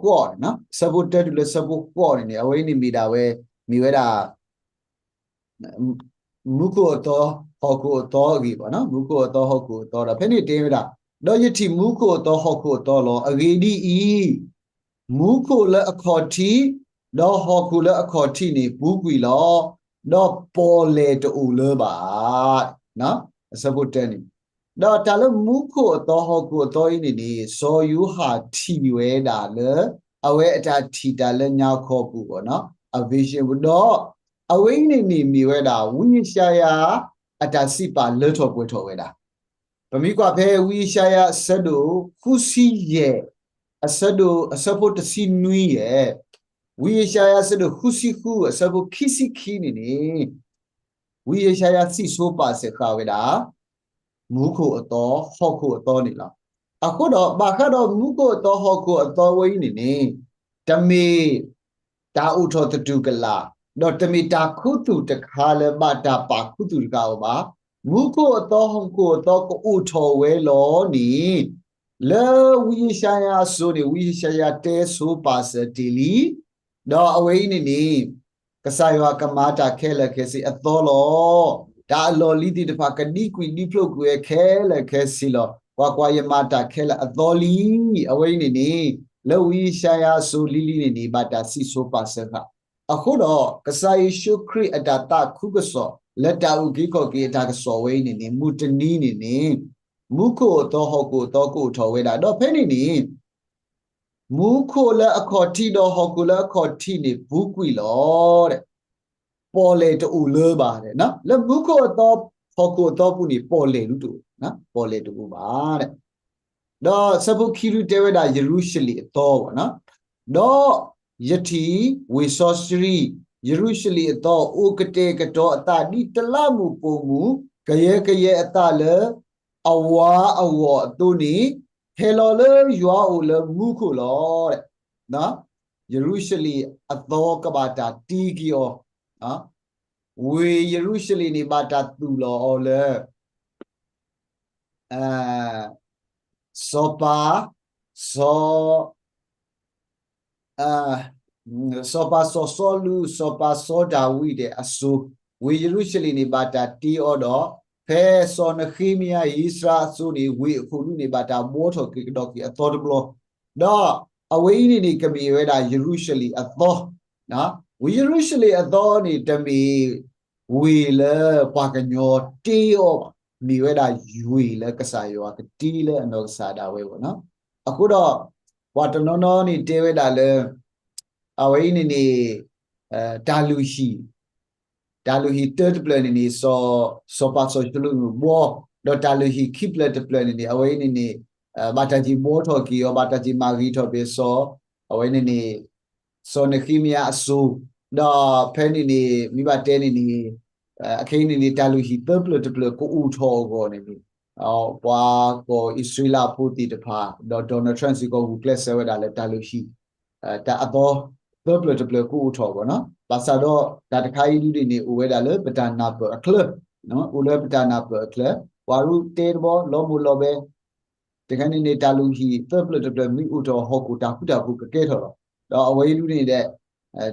ဃိးန့ၣ်, အဆၢဖိတၢတုၤလၢဆၢဖိဃိးန့ၣ်န့ၣ် အဝဲအံၤန့ၣ်မ့ၢ်ဒၣ်ဝဲ, မ့ၢ်ဝဲဒၣ် မူခိၣ်အသီ ဟီၣ်ခိၣ်အသီအဂ့ၢ်ဘၣ်, မူခိၣ်အသီ ဟီၣ်ခိၣ်အသီဒီး ဖဲန့ၣ်တဲဝဲဒၣ်, ဒီးယထံၣ်မူခိၣ်အသီ ဟီၣ်ခိၣ်အသီလီၤ. အဂ့ၢ်ဒ်အံၤ, မူခိၣ်လၢအခီၣ်ထံး ဒီးဟီၣ်ခိၣ်လၢအခီၣ်ထံးန့ၣ် ပူၤကွံာ်လီၤ. ဒီးပီၣ်လဲၣ်တအိၣ်လၢၤဘၣ်. အဆၢဖိတၢန့ၣ်, ဒီးတၢ်လၢမူခိၣ်အသီ ဟီၣ်ခိၣ်အသီအံၤန့ၣ်န့ၣ် စီၤယိၤဟၣ်ထံၣ်ဝဲဒၣ်လၢ အဝဲအတၢ်ထံၣ်တၢ်လၢညါခီပူၤဘၣ်န့ၣ်, အ vision ပူၤဒီး အဝဲအံၤန့ၣ်န့ၣ်မ့ၢ်ဝဲဒၣ် ဝံယၡါယၤအတၢ်စံးပာ်လၢထီၣ်ပှဲၤထီၣ်ဝဲဒၣ် ပမ့ၢ်ကွၢ်ဖဲဝံယၡါယၤအဆၢဒိၣ်ဃုဆံယဲၢ်, အဆၢဒိၣ် အဆၢဖိတဆံနွံယဲၢ်, ဝံယၡါယၤအဆၢဒိၣ်ဃုဆံဃု အဆၢဖိခံဆံခံန့ၣ်န့ၣ်, ဝံယၡါယၤစံၣ်စိၤပာ်စၢၤဃာ်ဝဲဒၣ် မူခိၣ်အသီ ဟီၣ်ခိၣ်အသီန့ၣ်လီၤ. အဃိဒီး ဘၣ်ဃးဒီးမူခိၣ်အသီ ဟီၣ်ခိၣ်အသီဝဲအံၤန့ၣ်န့ၣ်, တမ့ၢ် တၢ်အိၣ်ထီၣ်သတူၢ်ကလာ်, ဒီးတမ့ၢ်တၢ်ခူသူၣ်တခါလၢဘၣ်တၢ်ပာ်ခူသူၣ်တခါအီၤဘၣ်. မူခိၣ်အသီ ဟီၣ်ခိၣ်အသီကအိၣ်ထီၣ်ဝဲလီၤန့ၣ်, လၢဝံယၡါယၤအစိၤန့ၣ် ဝံယၡါယၤတဲစိၤပာ်စၢၤတ့ၢ်လံ. ဒီးအဝဲအံၤန့ၣ်န့ၣ် ကစၢ်ယွၤကမၤတၢ်ခဲလၢာ်ခဲဆ့အသီလီၤ. တၢ်အလီၢ်လံၤသ့ၣ်တဖၣ်ကဒံကွံာ်ဒံဖျိးကွံာ်ဝဲခဲလၢာ်ခဲဆ့လီၤ. ကွၢ်ကွၢ်, ယမၤတၢ်ခဲလၢာ်အသီလံ. အဝဲအံၤန့ၣ်န့ၣ် လၢဝံယၡါယၤအစိၤလံၤလံၤန့ၣ်န့ၣ် ဘၣ်တၢ်စံၣ်စိၤပာ်စၢၤဃာ်. အဃိဒီး ကစၢ်ယ့ၣ်ၡူးခရံာ်အတၢ်သးခုကစီၣ် လၢတၢ်အုၣ်က့ၤခီၣ်က့ၤအတၢ်ကစီၣ်ဝဲအံၤန့ၣ်န့ၣ် မုၢ်တနံၤန့ၣ်န့ၣ် မူခိၣ်အသီ ဟီၣ်ခိၣ်အသီကအိၣ်ထီၣ်ဝဲဒၣ်. ဒီးဖဲန့ၣ်န့ၣ် မူခိၣ်လၢအခီၣ်ထံးဒီးဟီၣ်ခိၣ်လၢအခီၣ်ထံးန့ၣ် ပူၤကွံာ်လီၤ. ပီၣ်လဲၣ်တအိၣ်လၢၤဘၣ်. လၢမူခိၣ်အသီ ဟီၣ်ခိၣ်အသီပူၤန့ၣ် ပီၣ်လဲၣ်ဒုတအိၣ်, ပီၣ်လဲၣ်တအိၣ်ဘၣ်. ဒီးဆၢဖိခံဒုတဲဝဲဒၣ် ယရူၤၡလ့ၣ်အသီဘၣ်န့ၣ်, ဒီးယထံၣ်ဝ့ၢ်စီဆှံ, ယရူၤၡလ့ၣ်အသီ အိၣ်ကတဲာ်ကတီၤအသးဒ်တလးမူးပိာ်မူး ကယၢကယဲအသးလၢ အဝါအဂီၢ်အသိးန့ၣ် ဟဲလီၤလၢယွၤအိၣ်လၢမူခိၣ်လီၤ. ယရူၤၡလ့ၣ်အသီကဘၣ်တၢ်တ့က့ၤအီၤ, ဝ့ၢ်ယရူၤၡလ့ၣ်န့ၣ် ဘၣ်တၢ်သူၣ်လီၤအီၤလၢ စီၤပၤ, စီၤ စီၤပၤစီၤစီလူး စီၤပၤစီၤဒၤဝံးဒဲးအစိၤ, ဝ့ၢ်ယရူၤၡလ့ၣ်န့ၣ် ဘၣ်တၢ်တ့အီၤဒီး ဖဲစီၤနဃ့မယၤ ဧ့စြၤအစိၤန့ၣ် ဝ့ၢ်အခိၣ်ဒူန့ၣ် ဘၣ်တၢ်ဘှီထီၣ်က့ၤကဒီးက့ၤအသီတဘျီ, ဒီးအဝဲအံၤန့ၣ်န့ၣ် ကမ့ၢ်ဝဲဒၣ်ယရူၤၡလ့ၣ်အသီ, ဝ့ၢ်ယရူၤၡလ့ၣ်အသီန့ၣ် တမ့ၢ်ဝ့ၢ်လၢပှၤကညီတ့အီၤဘၣ်, မ့ၢ်ဝဲဒၣ်ဝ့ၢ်လၢကစၢ်ယွၤကတ့လၢအနီၢ်ကစၢ်ဒၣ်ဝဲဘၣ်န့ၣ်. အဃိဒီး ပှၤတနီၤနီၤန့ၣ်တဲဝဲဒၣ်လၢ အဝဲအံၤန့ၣ်န့ၣ် တၢ်လုၢ်ဟံၣ် တၢ်လုၢ်ဟံၣ်တၢတဖျၢၣ်န့ၣ်န့ၣ် စီၤ စီၤပၤစီၤၡလိၤမုၣ်ဘှီ, ဒီးတၢ်လုၢ်ဟံၣ်ခံဖျၢၣ်တဖျၢၣ်န့ၣ်န့ၣ် အဝဲအံၤန့ၣ်န့ၣ် ဘၣ်တၢ်က့ၤဘှီထီၣ်က့ၤအီၤ ဘၣ်တၢ်က့ၤမၤဂ့ၤထီၣ်က့ၤစီၤ, အဝဲန့ၣ်န့ၣ် စီၤနဃ့မယၤအစိၤ, ဒီးဖဲန့ၣ်န့ၣ် မ့ၢ်ဘၣ်တဲန့ၣ်န့ၣ် အခဲအံၤန့ၣ်န့ၣ် တၢ်လုၢ်ဟံၣ်သၢဖျၢၣ်တဖျၢၣ်ကအိၣ်ထီၣ်အဂီၢ်န့ၣ်န့ၣ် ပှၤကီၢ်အံၣ်စရ့လးဖိသ့ၣ်တဖၣ် ဒီး Donald Trump စ့ၢ်ကီး ဂုာ်ကျဲးစၢးဝဲဒၣ်လၢတၢ်လုၢ်ဟံၣ် တၢ်အသီသၢဖျၢၣ်တဖျၢၣ်ကအိၣ်ထီၣ်အဂီၢ်န့ၣ်. ဘၣ်ဆၣ်ဒီးတၢ်တခါအံၤဒုန့ၣ်န့ၣ် အိၣ်ဝဲဒၣ်လၢပတၢ်နၢ်ပၢၢ်အချၢ, အိၣ်လၢပတၢ်နၢ်ပၢၢ်အချၢ, ပှၤရူတဲတဘျီ လီၤမိၢ်လီၤဘဲ တခါန့ၣ်န့ၣ် တၢ်လုၢ်ဟံၣ်သၢဖျၢၣ်တဖျၢၣ်မ့ၢ်အိၣ်ထီၣ် ဟီၣ်ခိၣ်တၢ်ဃူတၢ်ဖိးကကဲထီၣ်လီၤ. ဒီးအဝဲအံၤဒုန့ၣ်ဒီး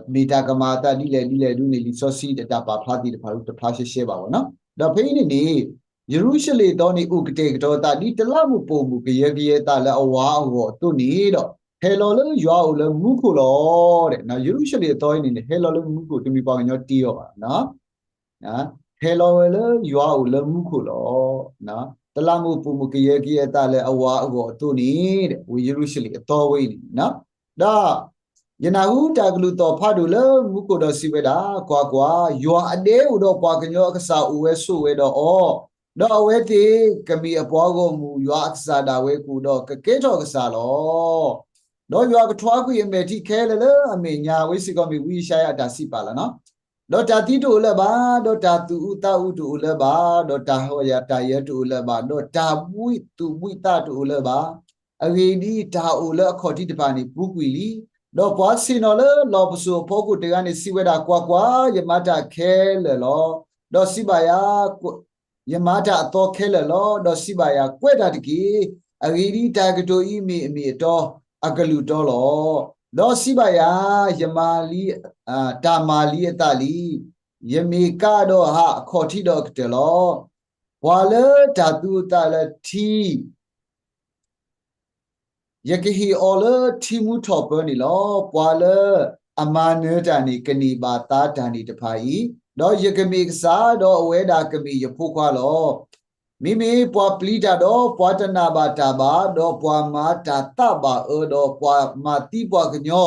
မ့ၢ်တၢ်ကမၤအသးဒ်လဲၣ်ဒ်လဲၣ်ဒုန့ၣ် လံာ်စီဆှံအတၢ်ပာ်ဖျါသ့ၣ်တဖၣ်ဒုတဖျါရှဲရှဲဘၣ်ဘၣ်န့ၣ်. ဒီးဖဲအံၤန့ၣ်န့ၣ် ယရူၤၡလ့ၣ်အသီန့ၣ် အိၣ်ကတဲာ်ကတီၤအသးဒ်တလးမူးပိာ်မူး ကယၢကယဲအသးလၢအဝါအဂီၢ်အသိးန့ၣ်ဒီး ဟဲလီၤလၢယွၤအိၣ်လၢမူခိၣ်လီၤ. ယရူၤၡလ့ၣ်အသီအံၤန့ၣ်န့ၣ် ဟဲလီၤလၢမူခိၣ် တမ့ၢ်ပှၤကညီတ့အီၤဘၣ် ဟဲလီၤဝဲလၢယွၤအိၣ်လၢမူခိၣ်လီၤ. တလးမူးပိာ်မူး ကယၢကယဲအသးလၢအဝါအဂီၢ်အသိးန့ၣ် ဝ့ၢ်ယရူၤၡလ့ၣ်အသီဝဲအံၤန့ၣ် ဒီးယနၢ်ဟူတၢ်ကလုၢ်သီၣ်ဖးဒိၣ်လၢမူခိၣ်ဒီးစံးဝဲဒၣ်, ကွၢ်ကွၢ်, ယွၤအဒဲအိၣ်ဒီးပှၤကညီအကစၢ်အိၣ်ဝဲဆိးဝဲဒီးအီၤ, ဒီးအဝဲသ့ၣ်ကမ့ၢ်အပှၤဂီၢ်မုၢ်, ယွၤအကစၢ်ဒၣ်ဝဲကအိၣ်ဒီးကကဲထီၣ်ကစၢ်လီၤ. ဒီးယွၤကထွါကွံာ်အမဲာ်ထံခဲလၢာ်လၢအမဲာ်ညါ, ဝဲစ့ၢ်ကီးမ့ၢ်ဝံယၡါယၤအတၢ်စံးပာ်လီၤန့ၣ်. ဒီးတၢ်သံတအိၣ်လၢၤဘၣ်, ဒီးတၢ်သူၣ်အုးသးအုးတအိၣ်လၢၤဘၣ်, ဒီးတၢ်ဟီၣ်ယာ်တၢ်ယၢၤတအိၣ်လၢၤဘၣ်, ဒီးတၢ်ဘှံးသူၣ်ဘှံးသးတအိၣ်လၢၤဘၣ်. အဂ့ၢ်ဒ်အံၤ, တၢ်အိၣ်လၢအခီၣ်ထံးတဖၣ်န့ၣ် ပူၤကွံာ်လံ. ဒီးပှၤဆ့ၣ်နီၤလၢလီၢ်ပစိာ်အဖီခိၣ်တဂၤန့ၣ်စံးဝဲဒၣ်, ကွၢ်ကွၢ်, ယမၤတၢ်ခဲလၢာ်လီၤ. ဒီးစံးဘၣ်ယၤ, ယမၤတၢ်အသီခဲလၢာ်လီၤ. ဒီးစံးဘၣ်ယၤ, ကွဲးတၢ်တက့ၢ်. အဂ့ၢ်ဒ်အံၤ, တၢ်ကတိၤအံၤမ့ၢ်အမ့ၢ်အတီအကလုၢ်တီလီၤ. ဒီးစံးဘၣ်ယၤ, ယမၤလံ, တၢ်မၤလံအသးလံ. ယမ့ၢ်ကးဒီးဟးအခီၣ်ထံးဒီးအကတၢၢ်လီၤ. ပှၤလၢတၢ်သူၣ်အုးသးအုးလၢထံ ယကဟ့ၣ်အီၤလၢထံမူထီၣ်ပၢၤန့ၣ်လီၤ. ပှၤလၢအမၤနၢၤတၢ်န့ၣ် ကန့ၢ်ဘၣ်သါတၢ်န့ၣ်တဖၣ်အံၤ, ဒီးယကမ့ၢ်ကစၢ်, ဒီးအဝဲဒၣ်ကမ့ၢ်ယဖိခွါလီၤ. မ့မ့ၢ်ပှၤပျံၤတၢ်ဒီးပှၤတနာ်ဘၣ်တၢ်ဘၣ်, ဒီးပှၤမၤတၢ်သးဘၣ်အၢ, ဒီးပှၤမၤသံပှၤကညီ,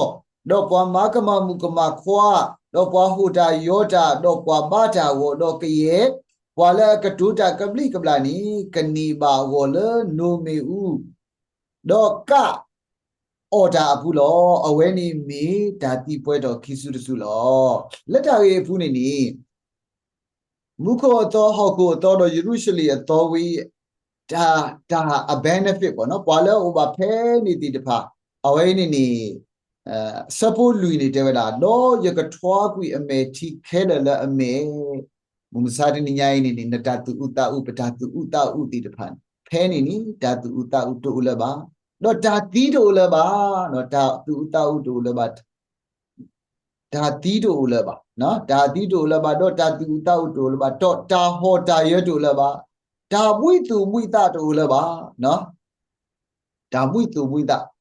ဒီးပှၤမၤကမၣ်မုၣ်ကမၣ်ခွါ, ဒီးပှၤဟိၣ်တၢ်ယီၤတၢ်, ဒီးပှၤဘါတၢ်အဂီၢ်, ဒီးကယဲၢ် ပှၤလၢအကတိၤတၢ်ကဘျံးကဘျၣ်န့ၣ် ကန့ၢ်ဘၣ်အဂီၢ်လၢနိၣ်မ့ၣ်အူ ဒီးကးအီၣ်တၢ်အပူၤလီၤ. အဝဲန့ၣ်မ့ၢ်တၢ်သံပှဲၤထီၣ်ခံစုတစုလီၤ. လၢတၢ်ဂ့ၢ်အပူၤန့ၣ်န့ၣ် မူခိၣ်အသီ, ဟီၣ်ခိၣ်အသီ, ဒီးယရူၤၡလ့ၣ်အသီဝဲအံၤ, တၢ်, တၢ်အ benefit ပေါ့နော်, ပှၤလၢအအိၣ်ဘၣ်ဖဲန့ၣ်သ့ၣ်တဖၣ်, အဝဲအံၤန့ၣ်န့ၣ် ဆၢဖိလွံၢ်န့ၣ်တဲဝဲဒၣ်, ဒီးယကထွါကွံာ်အမဲာ်ထံခဲလၢာ်လၢအမဲာ်, မုၢ်မဆါတနံၤညါအံၤန့ၣ်န့ၣ် နတၢ်သူၣ်အုးသးအုး, ပတၢ်သူၣ်အုးသးအုးသ့ၣ်တဖၣ်န့ၣ် ဖဲန့ၣ်န့ၣ် တၢ်သူၣ်အုးသးအုးတအိၣ်လၢၤဘၣ်, ဒီးတၢ်သံတအိၣ်လၢၤဘၣ်, တၢ်သူၣ်အုးသးအုးတအိၣ်လၢၤဘၣ်, တၢ်သံတအိၣ်လၢၤဘၣ်, တၢ်သံတအိၣ်လၢၤဘၣ်, ဒီးတၢ်သူၣ်အုးသးအုးတအိၣ်လၢၤဘၣ်, ဒီးတၢ်ဟီၣ်တၢ်ယၢၤတအိၣ်လၢၤဘၣ်, တၢ်ဘှံးသူၣ်ဘှံးသးတအိၣ်လၢၤဘၣ်, တၢ်ဘှံးသူၣ်ဘှံးသး အဂ့ၢ်ဒ်အံၤ,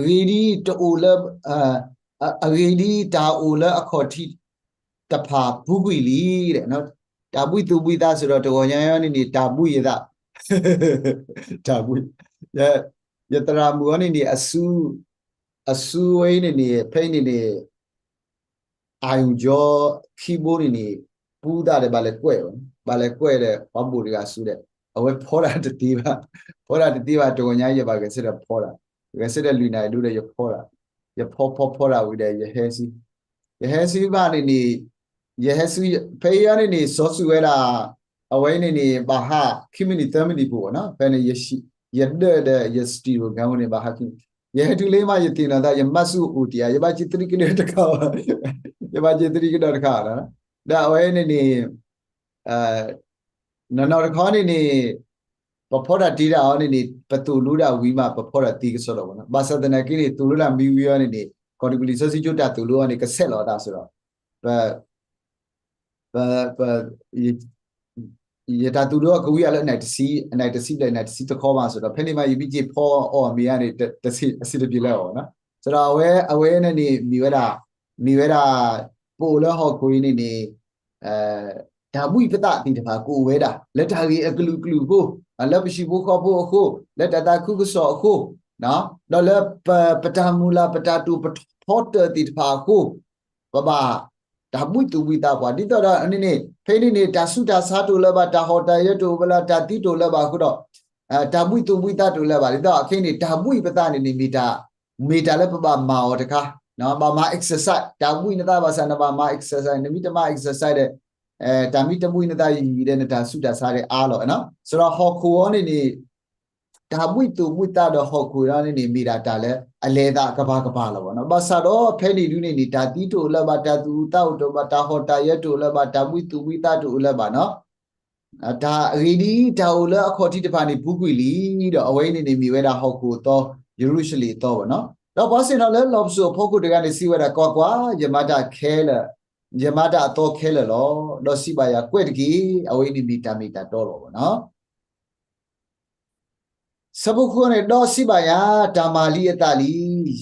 တအိၣ်လၢ, အဂ့ၢ်ဒ်အံၤ, တၢ်အိၣ်လၢအခီၣ်ထံးတဖၣ်ပူၤကွံာ်လံ, တၢ်ဘှံးသူၣ်ဘှံးသးစ့ၢ်ဒီး တဂီၤညါအံၤန့ၣ်န့ၣ် တၢ်ဘှံးယသး, တၢ်ဘှံး, ယသရၣ်မုၣ်အီၤန့ၣ်န့ၣ် အစု, အစုဝဲအံၤန့ၣ်န့ၣ် ဖဲအံၤန့ၣ်န့ၣ် အာရုံကြော ခံဘိန့ၣ်န့ၣ် ပူသးဒီးဘၣ်လဲၤကွဲး, ဘၣ်လဲၤကွဲးဒီး ပှၤဘိၣ်တဂၤဆူဒီး အဝဲဖီတၢ်တသ့ဘၣ်, ဖီတၢ်တသ့ဘၣ်, တဂီၤညါယဘၣ်ဂဲၤဆၢထၢၣ်ဖီတၢ်, ဂဲၤဆၢထၢၣ်လွံၢ်နၣ်ရံၣ်ဒိဒီးယဖီတၢ်, ယဖီဖီဖီတၢ်ဝံၤဒီး ယဟဲဆူ, ယဟဲဆူဘၣ်န့ၣ်န့ၣ်, ယဟဲဆူ, ဖဲအံၤန့ၣ်န့ၣ် စီၤစုၤဝဲဒၣ်, အဝဲအံၤန့ၣ်န့ၣ် ဘၣ်ဟးခံမံးနံးသၢမံးနံးပူၤဘၣ်နီၤ, ဖဲန့ၣ် ယဒၢးဒီးယ studio ဂၤန့ၣ် ဘၣ်ဟးခံ ယဟဲတုၤလၢမး ယသ့ၣ်နီၣ်သး ယမၤဆူၣ်အိၣ်တံၢ်ဧါ, ယဘၣ်က့ၤသရံးကဒၢတခါဘၣ်, ယဘၣ်က့ၤသရံးကဒၢတခါ, ဒီးအဝဲန့ၣ်န့ၣ်, နီၢ်နီၢ်တခီန့ၣ်န့ၣ်, ပဖီတၢ်တ့တၢ်အီၤန့ၣ်န့ၣ် ပသိၣ်လိတၢ်ဝံၤမး ပဖီတၢ်တ့ကစီဒီလီၤဘၣ်နီၤ, ဘၣ်ဆၣ်သနာ်က့န့ၣ် သိၣ်လိတၢ်မံဝံၤအီၤန့ၣ်န့ၣ် ကီၢ်တကလုာ်လံာ်စီဆှံကၠိတၢ်သိၣ်လိအီၤန့ၣ် ကဆဲးလီၤအသးစ့ၢ်ဒီး ပ ပ ပ ယ ယတၢ်သူၣ်ဒိအကဝံၤအလၢအနံၣ်တဆံ, အနံၣ်တဆံဘျဲၣ် အနံၣ်တဆံတခီမးစ့ၢ်ဒီး ဖဲန့ၣ်မး ယမ့ၢ်က့ၤဖီအီၤမ့ၢ်ဧါန့ၣ် တဆံးအဆံးတပျ့ၤလၢအီၤနီၤ. စ့ၢ်ဒီးအဝဲ အဝဲန့ၣ်န့ၣ် မ့ၢ်ဝဲဒၣ်, မ့ၢ်ဝဲဒၣ် ပအိၣ်လၢဟီၣ်ခိၣ်အံၤန့ၣ်န့ၣ် တၢ်ဘှံးပသးသ့ၣ်တဖၣ်ကအိၣ်ဝဲဒၣ် လၢတၢ်ဂ့ၢ်အကလုာ်ကလုာ်အဃိ, လၢပဟံၣ်ဖိဃီဖိအဃိ, လၢတၢ်သးခုကစီၣ်အဃိ, ဒီးလၢပတၢ်မုၢ်လၢ် ပတၢ်တိာ်ပထီတၢၣ်သ့ၣ်တဖၣ်အဃိ, ပဘၣ်တၢ်ဘှံးသူၣ်ဘှံးသးပှၤ ဒ်သိးဒီးန့ၣ်န့ၣ် ဖဲန့ၣ်န့ၣ် တၢ်ဆူးတၢ်ဆါတအိၣ်လၢၤဘၣ်, တၢ်ဟီၣ်တၢ်ယၢၤတအိၣ်လၢၤဘၣ်, တၢ်သံတအိၣ်လၢၤဘၣ်အဃိဒီး တၢ်ဘှံးသူၣ်ဘှံးသးတအိၣ်လၢၤဘၣ်. ဒ်သိးခဲအံၤန့ၣ် တၢ်ဘှံးပသးန့ၣ်န့ၣ် မ့ၢ်တၢ်, မ့ၢ်တၢ်လၢပဘၣ်မၤအီၤတခါ, ဘၣ်မၤ exercise, တၢ်ဘှံးနသးဘၣ်ဆၣ် နဘၣ်မၤ exercise, နမ့ၢ်တမၤ exercise ဒီး တၢ်မ့ၢ်တဘှံးနသးယံာ်ယံာ်ဒီး နတၢ်ဆူးတၢ်ဆါဒီးအါလီၤနီၤ. စ့ၢ်ဒီးဟီၣ်ခိၣ်အံၤန့ၣ်န့ၣ် တၢ်ဘှံးသူၣ်ဘှံးသးဒီးဟီၣ်ခိၣ်အံၤန့ၣ်န့ၣ် မ့ၢ်ဒၣ်တၢ်လၢအလဲၤသးကပၤကပၤလီၤဘၣ်နီၤ. ဘၣ်ဆၣ်ဒီးဖဲန့ၣ်ဒုန့ၣ်န့ၣ် တၢ်သံတအိၣ်လၢၤဘၣ်, တၢ်သူၣ်အုးသးအုးတအိၣ်ဘၣ်, တၢ်ဟီၣ်တၢ်ယၢၤတအိၣ်လၢၤဘၣ်, တၢ်ဘှံးသူၣ်ဘှံးသးတအိၣ်လၢၤဘၣ်နီၤ. တၢ်ဂ့ၢ်ဒ်အံၤ တၢ်အိၣ်လၢအခီၣ်ထံးတဖၣ်န့ၣ် ပူၤကွံာ်လံဒီး အဝဲအံၤန့ၣ်န့ၣ် မ့ၢ်ဝဲဒၣ်ဟီၣ်ခိၣ်အသီ, ယရူၤၡလ့ၣ်အသီဘၣ်နီၤ. ဒီးပှၤဆ့ၣ်နီၤလၢလီၢ်ပစိာ်အဖီခိၣ်တဂၤန့ၣ် စံးဝဲဒၣ်, ကွၢ်ကွၢ်, ယမၤတၢ်ခဲလၢာ်, ယမၤတၢ်အသီခဲလၢာ်လီၤ. ဒီးစံးဘၣ်ယၤ, ကွဲးတက့ၢ်, အဝဲအံၤန့ၣ်မ့ၢ်တၢ်မ့ၢ်တၢ်တီလီၤဘၣ်နီၤ. ဆၢဖိဃုန့ၣ်, ဒီးစံးဘၣ်ယၤ, တၢ်မၤလံအသးလံ,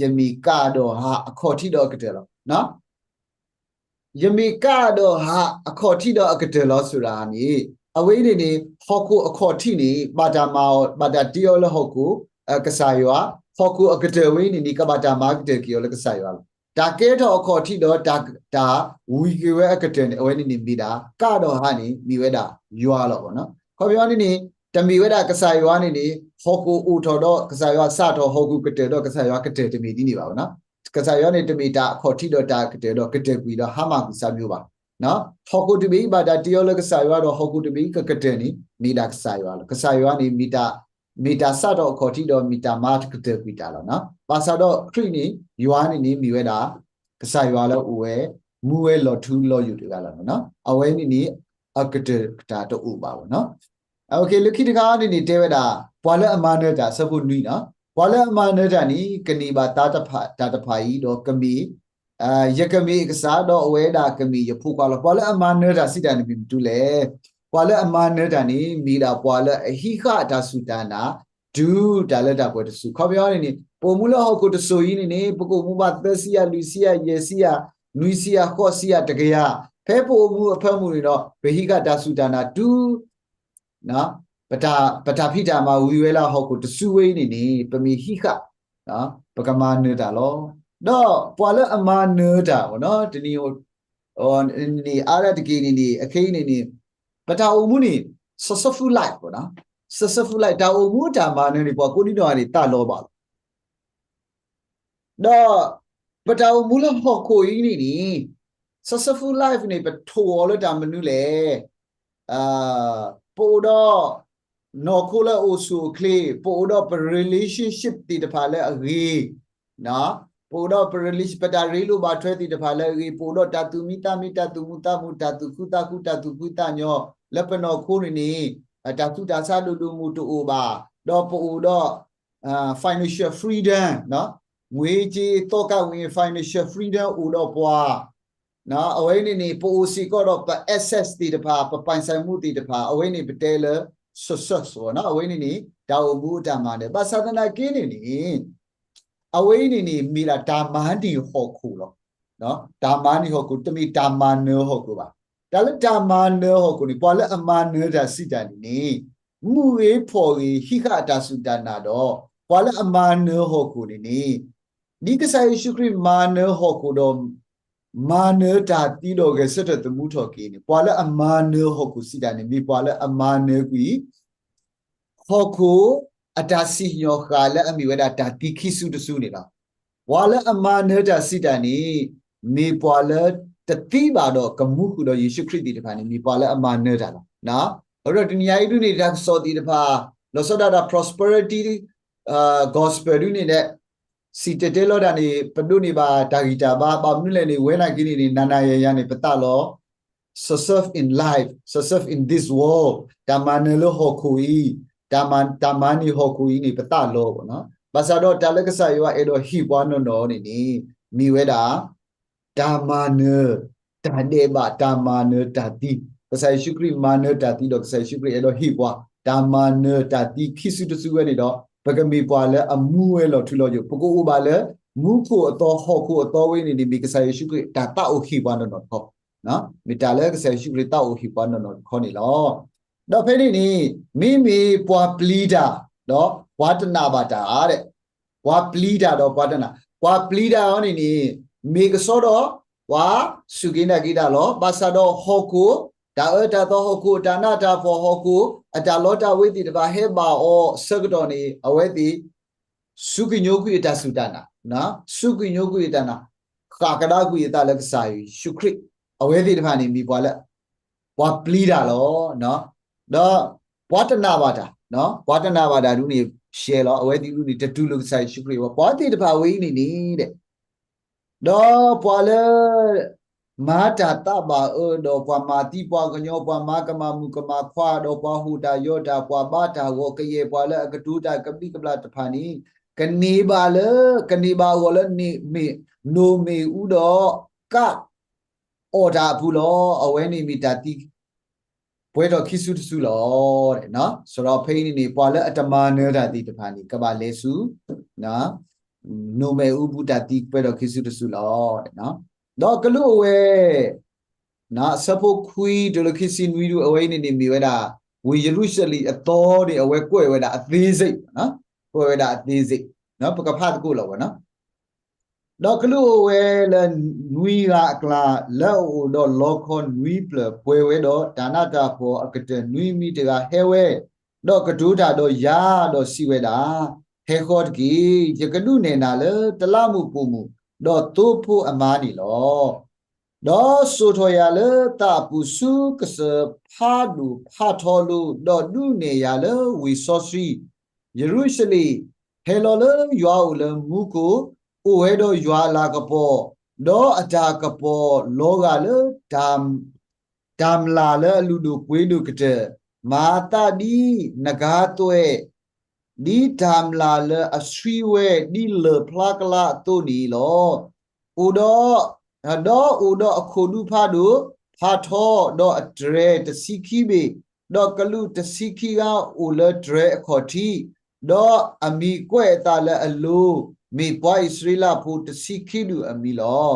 ယမ့ၢ်ကးဒီးဟးအခီၣ်ထံးဒီးအကတၢၢ်လီၤ. ယမ့ၢ်ကးဒီးဟးအခီၣ်ထံးဒီးအကတၢၢ်လီၤ ဆိုတာန့ၣ်, အဝဲအံၤန့ၣ်န့ၣ် ဟီၣ်ခိၣ်အခီၣ်ထံးန့ၣ် ဘၣ်တၢ်မၤအီၤ, ဘၣ်တၢ်တ့အီၤလၢဟီၣ်ခိၣ်, ကစၢ်ယွၤ, ဟီၣ်ခိၣ်အကတၢၢ်ဝဲအံၤန့ၣ်န့ၣ် ကဘၣ်တၢ်မၤကတၢၢ်က့ၤအီၤလၢကစၢ်ယွၤလီၤ. တၢ်ကဲထီၣ်အခီၣ်ထံးဒီး တၢ်ဝံၤက့ၤဝဲအကတၢၢ်န့ၣ် အဝဲန့ၣ်န့ၣ်မ့ၢ်ဒၣ် ကးဒီးဟးန့ၣ် မ့ၢ်ဝဲဒၣ်ယွၤလီၤဘၣ်နီၤ. ခီပညီန့ၣ်န့ၣ် တမ့ၢ်ဝဲဒၣ်ကစၢ်ယွၤန့ၣ်န့ၣ် ဟီၣ်ခိၣ်အိၣ်ထီၣ်ဒီး ကစၢ်ယွၤစးထီၣ် ဟီၣ်ခိၣ်ကတၢၢ်ဒီး ကစၢ်ယွၤကတၢၢ် တမ့ၢ်ဒ်န့ၣ်ဘၣ်နီၤ. ကစၢ်ယွၤန့ၣ် တမ့ၢ်တၢ်အခီၣ်ထံးဒီးတၢ်ကတၢၢ်ဒီးကတၢၢ်ကွံာ်ဒီးဟါမၢ်ကွံာ်စၢ်မိၣ်ဘၣ်. ဟီၣ်ခိၣ်တဘ့ၣ်အံၤဘၣ်တၢ်တ့အီၤလၢကစၢ်ယွၤဒီး ဟီၣ်ခိၣ်တဘ့ၣ်အံၤကကတၢၢ်န့ၣ် မ့ၢ်ဒၣ်ကစၢ်ယွၤလီၤ. ကစၢ်ယွၤန့ၣ် မ့ၢ်တၢ်စးထီၣ်အခီၣ်ထံးဒီး မ့ၢ်တၢ်မၤကတၢၢ်ကွံာ်တၢ်လီၤ. ဘၣ်ဆၣ်ဒီးခရံာ်န့ၣ် ယွၤန့ၣ်န့ၣ် မ့ၢ်ဝဲဒၣ် ကစၢ်ယွၤလၢအအိၣ်ဝဲ မူဝဲလီၤထူလီၤယိာ်တဂၤလီၤ. အဝဲန့ၣ်န့ၣ် အကတၢၢ်တၢ်တအိၣ်ဘၣ်ဘၣ်နီၤ. လၢခံတခါန့ၣ်န့ၣ် တဲဝဲဒၣ် ပှၤလၢအမၤနၢၤတၢ် ဆၢဖိနွံနီၤ. ပှၤလၢအမၤနၢၤတၢ်န့ၣ် ကန့ၢ်ဘၣ်တၢ်တဖၣ်, တၢ်တဖၣ်အံၤဒီးကမ့ၢ်, ယကမ့ၢ်အကစၢ် ဒီးအဝဲဒၣ်ကမ့ၢ်ယဖိခွါလီၤ. ပှၤလၢအမၤနၢၤတၢ်စံးတၢ်န့ၣ်မ့ၢ်မနုၤလဲၣ်. ပှၤလၢအမၤနၢၤတၢ်န့ၣ် မ့ၢ်ဒၣ်ပှၤလၢအဟံးဃာ်အတၢ်စူၢ်တၢ်နာ် တုၤတၢ်လၢတၢ်ပှဲၤတစူၢ်. ခီပညီန့ၣ်န့ၣ် ပအိၣ်မူလၢဟီၣ်ခိၣ်တစိၤအံၤန့ၣ်န့ၣ် ပကအိၣ်မူဘၣ်သၢဆံယၤ လွံၢ်ဆံယၤ ယဲၢ်ဆံယၤ နွံဆံယၤ ဃိးဆံယၤ တကယၤ, ဖဲပအိၣ်မူအဖၢမုၢ်န့ၣ်ဒီး ပဟံးဃာ်တၢ်စူၢ်တၢ်နာ်တုၤ ပတၢ်, ပတၢ်ဖံးတၢ်မၤဝံၤဝဲလၢဟီၣ်ခိၣ်တစိၤဝဲအံၤန့ၣ်န့ၣ် ပမ့ၢ်ဟံးဃာ်, ပကမၤနၢၤတၢ်လီၤ. ဒီးပှၤလၢအမၤနၢၤတၢ် တနံၤန့ၣ် အါဒၣ်တက့ၢ်န့ၣ်န့ၣ် အခဲအံၤန့ၣ်န့ၣ် ပတၢ်အိၣ်မူန့ၣ် successful life ပေါ့နော်, successful life တၢ်အိၣ်မူတၢ်မၤနၢၤန့ၣ် ပှၤကိးဒံနီၢ်ဂၤန့ၣ် သးလီၤဘၣ်လီၤ. ဒီး ပတၢ်အိၣ်မူလၢဟီၣ်ခိၣ်အံၤန့ၣ်န့ၣ် successful life န့ၣ် ပထိၣ်အီၤလၢတၢ်မနုၤလဲၣ်. ပအိၣ်ဒီး နီၢ်ခိလၢအအိၣ်ဆူၣ်အိၣ်ချ့, ပအိၣ်ဒီးပ relationship သ့ၣ်တဖၣ်လၢအဂ့ၤ, ပအိၣ်ဒီးပ relation ပတၢ်ရ့လိာ်ဘၣ်ထွဲသ့ၣ်တဖၣ်လၢအဂ့ၤ, ပအိၣ်ဒီးတၢ်သူၣ်မံသးမံ တၢ်သူၣ်မူသးမူ တၢ်သူၣ်ခုသးခု တၢ်သူၣ်ဖှံသးညီ လၢပနီၢ်ခိန့ၣ်န့ၣ် တၢ်သူၣ်တၢ်ဆါဒိၣ်ဒိၣ်မုၢ်မုၢ်တအိၣ်ဘၣ်, ဒီးပအိၣ်ဒီး financial freedom, ငွေကြေးသောကဝိညာဉ် financial freedom အိၣ်ဒီးပှၤ အဝဲန့ၣ်န့ၣ် ပအိၣ်စ့ၢ်ကီးဒီးပ access သ့ၣ်တဖၣ် ပပိုင်ဆိုင်မှုသ့ၣ်တဖၣ် အဝဲန့ၣ်ပတဲလၢ success အဝဲန့ၣ်န့ၣ် တၢ်အိၣ်မူအတၢ်မၤနၢၤ ဘၣ်ဆၣ်သနာ်က့န့ၣ်န့ၣ် အဝဲအံၤန့ၣ်န့ၣ် မ့ၢ်ဒၣ်တၢ်မၤန့ၢ်ဟီၣ်ခိၣ်လီၤ. တၢ်မၤန့ၢ်ဟီၣ်ခိၣ် တမ့ၢ်တၢ်မၤနၢၤဟီၣ်ခိၣ်ဘၣ်. တၢ်လၢတၢ်မၤနၢၤဟီၣ်ခိၣ်န့ၣ် ပှၤလၢအမၤနၢၤတၢ်စံးတၢ်န့ၣ်န့ၣ် မုၢ်ဂ့ၤဖီၣ်ဂ့ၤ ဟံးဃာ်အတၢ်စူၢ်တၢ်နာ်ဒီး ပှၤလၢအမၤနၢၤဟီၣ်ခိၣ်န့ၣ်န့ၣ် ဒ်ကစၢ်ယ့ၣ်ၡူးခရံာ်မၤနၢၤဟီၣ်ခိၣ်ဒီး မၤနၢၤတၢ်သံဒီးဂဲၤဆၢထၢၣ်သမူထီၣ်က့ၤန့ၣ် ပှၤလၢအမၤနၢၤဟီၣ်ခိၣ်စံးတၢ်န့ၣ် မ့ၢ်ပှၤလၢအမၤနၢၤကွံာ် ဟီၣ်ခိၣ်အတၢ်စံၣ်ညီၣ်ဃာ်လၢအမ့ၢ်ဝဲဒၣ်တၢ်သံခံစုတစုန့ၣ်လီၤ. ပှၤလၢအမၤနၢၤတၢ်စံးတၢ်န့ၣ် မ့ၢ်ပှၤလၢတသံဘၣ်ဒီးကမူဃုာ်ဒီးယ့ၣ်ၡူးခရံာ်သ့ၣ်တဖၣ်န့ၣ် မ့ၢ်ပှၤလၢအမၤနၢၤတၢ်လီၤ. အဃိဒီးတနံၤညါအံၤဒုန့ၣ် တၢ်ကစီၣ်သ့ၣ်တဖၣ် လီၤဆီဒၣ်တၢ် prosperity gospel ဒုန့ၣ်ဒီး စံၣ်တဲၤတဲလီၤတၢ်န့ၣ် ပဒိးန့ၢ်ဘၣ်တၢ်ဂံၢ်တၢ်ဘါ ဘၣ်မနုၤလဲၣ်န့ၣ် ဝဲနာ်က့န့ၣ်န့ၣ် နၤနၤယၤယၤန့ၣ် ပသးလီၤ success in life, success in this world တၢ်မၤနၢၤလၢဟီၣ်ခိၣ်အံၤ, တၢ်မၤ, တၢ်မၤန့ၢ်ဟီၣ်ခိၣ်အံၤန့ၣ် ပသးလီၤဘၣ်နီၤ. ဘၣ်ဆၣ်ဒီးတၢ်လၢကစၢ်ယွၤအဲၣ်ဒိးဟ့ၣ်ပှၤနီၢ်နီၢ်န့ၣ်န့ၣ် မ့ၢ်ဝဲဒၣ် တၢ်မၤနၢၤ, တၢ်ဒဲးဘး, တၢ်မၤနၢၤတၢ်သံ, ကစၢ်ယ့ၣ်ၡူးခရံာ်မၤနၢၤတၢ်သံဒီး ကစၢ်ယ့ၣ်ၡူးခရံာ်အဲၣ်ဒိးဟ့ၣ်ပှၤ တၢ်မၤနၢၤတၢ်သံခံစုတစုဝဲန့ၣ်ဒီး ပကမ့ၢ်ပှၤလၢအမူဝဲလီၤထူလီၤယိာ်, ပကအိၣ်ဘၣ်လၢ မူခိၣ်အသီဟီၣ်ခိၣ်အသီဝဲန့ၣ်န့ၣ် မ့ၢ်ကစၢ်ယ့ၣ်ၡူးခရံာ်တၢ်သးအိၣ်ဟ့ၣ်ပှၤနီၢ်နီၢ်တခီ, မ့ၢ်တၢ်လၢကစၢ်ယ့ၣ်ၡူးခရံာ်သးအိၣ်ဟ့ၣ်ပှၤနီၢ်နီၢ်တခီန့ၣ်လီၤ. ဒီးဖဲန့ၣ်န့ၣ် မ့မ့ၢ်ပှၤပျံၤတၢ် ဒီးပှၤတနာ်ဘၣ်တၢ် ပှၤပျံၤတၢ်ဒီးပှၤတနာ်, ပှၤပျံၤတၢ်အီၤန့ၣ်န့ၣ် မ့ၢ်ကစီဒီး ပှၤစူၢ်က့ၤနာ်က့ၤတၢ်လီၤ. ဘၣ်ဆၣ်ဒီးဟီၣ်ခိၣ်, တၢ်အၢတၢ်သီဟီၣ်ခိၣ်, တၢ်နးတၢ်ဖှီၣ်ဟီၣ်ခိၣ်, အတၢ်လီတၢ်ဝ့ၤသ့ၣ်တဖၣ်ဟဲဘၣ်အီၤဆၢကတီၢ်န့ၣ် အဝဲသ့ၣ် စူၢ်ကညိကွံာ်အတၢ်စူၢ်တၢ်နာ်, စူၢ်ကညိကွံာ်အတၢ်နာ်, ဃၣ်ကဒါကွံာ်အသးလၢကစၢ်ယ့ၣ်ၡူးခရံာ်, အဝဲသ့ၣ်တဖၣ်န့ၣ် မ့ၢ်ပှၤလၢ ပှၤပျံၤတၢ်လီၤ. ဒီးပှၤတနာ်ဘၣ်တၢ်, ပှၤတနာ်ဘၣ်တၢ်ဒ်န့ၣ် ရှဲလီၤ, အဝဲသ့ၣ်ဒ်န့ၣ် တတူၢ်လိာ်ကစၢ်ယ့ၣ်ၡူးခရံာ်ဘၣ်, ပှၤသ့ၣ်တဖၣ်ဝဲအံၤန့ၣ်န့ၣ် ဒီးပှၤလၢ မၤတၢ်သးဘၣ်အၢဒီး ပှၤမၤသံပှၤကညီ, ပှၤမၤကမၣ်မုၣ်ကမၣ်ခွါ, ဒီးပှၤဟူးတၢ်ယီၤတၢ်, ပှၤဘါတၢ်ဂီၤ, ကယဲၢ်ပှၤလၢအကတိၤတၢ်ကဘျံးကဘျၣ်တဖၣ်န့ၣ် ကန့ၢ်ဘၣ်လၢ, ကန့ၢ်ဘၣ်အဂီၢ်လၢ နိၣ်မ့ၣ်အူဒီးကး အီၣ်တၢ်အပူၤလီၤ. အဝဲန့ၣ်မ့ၢ်တၢ်သံ ပှဲၤထီၣ်ခံစုတစုလီၤ. စးထီၣ်ဖဲအံၤန့ၣ်န့ၣ် ပှၤလၢအတမၤနၢၤတၢ်သ့ၣ်တဖၣ်န့ၣ် ကဘၣ်လဲၤဆူ နိၣ်မ့ၣ်အူပူၤ တၢ်သံပှဲၤထီၣ်ခံစုတစုလီၤ. ဒီးကလူးအဝဲ အဆၢဖိခွံတုၤလၢခံဆံနွံဒု အဝဲအံၤန့ၣ်န့ၣ် မ့ၢ်ဝဲဒၣ် ဝ့ၢ်ယရူၤၡလ့ၣ်အသီန့ၣ် အဝဲကွဲးဝဲဒၣ်အသေးစိတ်, ကွဲးဝဲဒၣ်အသေးစိတ်, ပကဖးသကိးလီၤဝဲနီၤ. ဒီးကလူးအိၣ်ဝဲလၢနွံဂၤအကျါ လၢအအိၣ်ဒီးလီခီနွံဖျၢၣ် ပှဲၤဝဲဒီးတၢ်နးတၢ်ဖှီၣ်အကတၢၢ်နွံမံတဂၤဟဲဝဲ, ဒီးကတိၤတၢ်ဒီးယၤဒီးစံးဝဲဒၣ်, ဟဲဃီတက့ၢ်, ယကဒုးနဲၣ်နၤလၢတလးမူးပိာ်မုၣ်, ဒီးသိဖိအမါန့ၣ်လီၤ. ဒီးစိာ်ထီၣ်ယၤလၢသးအပူၤဆူကစၢၢ်ဖးဒိၣ်ဖးထီလိၤ, ဒီးဒုးနဲၣ်ယၤလၢဝ့ၢ်စီဆှံ, ယရူၤၡလ့ၣ်, ဟဲလီၤလၢယွၤအအိၣ်လၢမူခိၣ်, အိၣ်ဝဲဒီးယွၤအလၤကပီၤ, ဒီးအတၢ်ကပီၤလီၤဂာ်လၢ တၢ်မျၢ်လၢအလုၢ်ဒိၣ်ပှ့ၤဒိၣ်ကတၢၢ်, မၤအသးဒ်နဂၤသွဲၣ် ဒ်တၢ်မျၢ်လၢအဆှံဝဲဒ်လၢၢ်ဖျါကလါအသိးန့ၣ်လီၤ. အိၣ်ဒီး, ဒီးအိၣ်ဒီးအခိၣ်ဒူဖးဒိၣ်, ဖးထီ, ဒီးအတြဲၤတဆံခံဘ့ၣ်, ဒီးကလူးတဆံခံဂၤအိၣ်လၢတြဲၤအခီၣ်ထံး, ဒီးအမံၤကွဲးအသးလၢအလိၤ, မ့ၢ်ပှၤအံၣ်စရ့လးဖိတဆံခံဒူၣ်အမံၤလီၤ.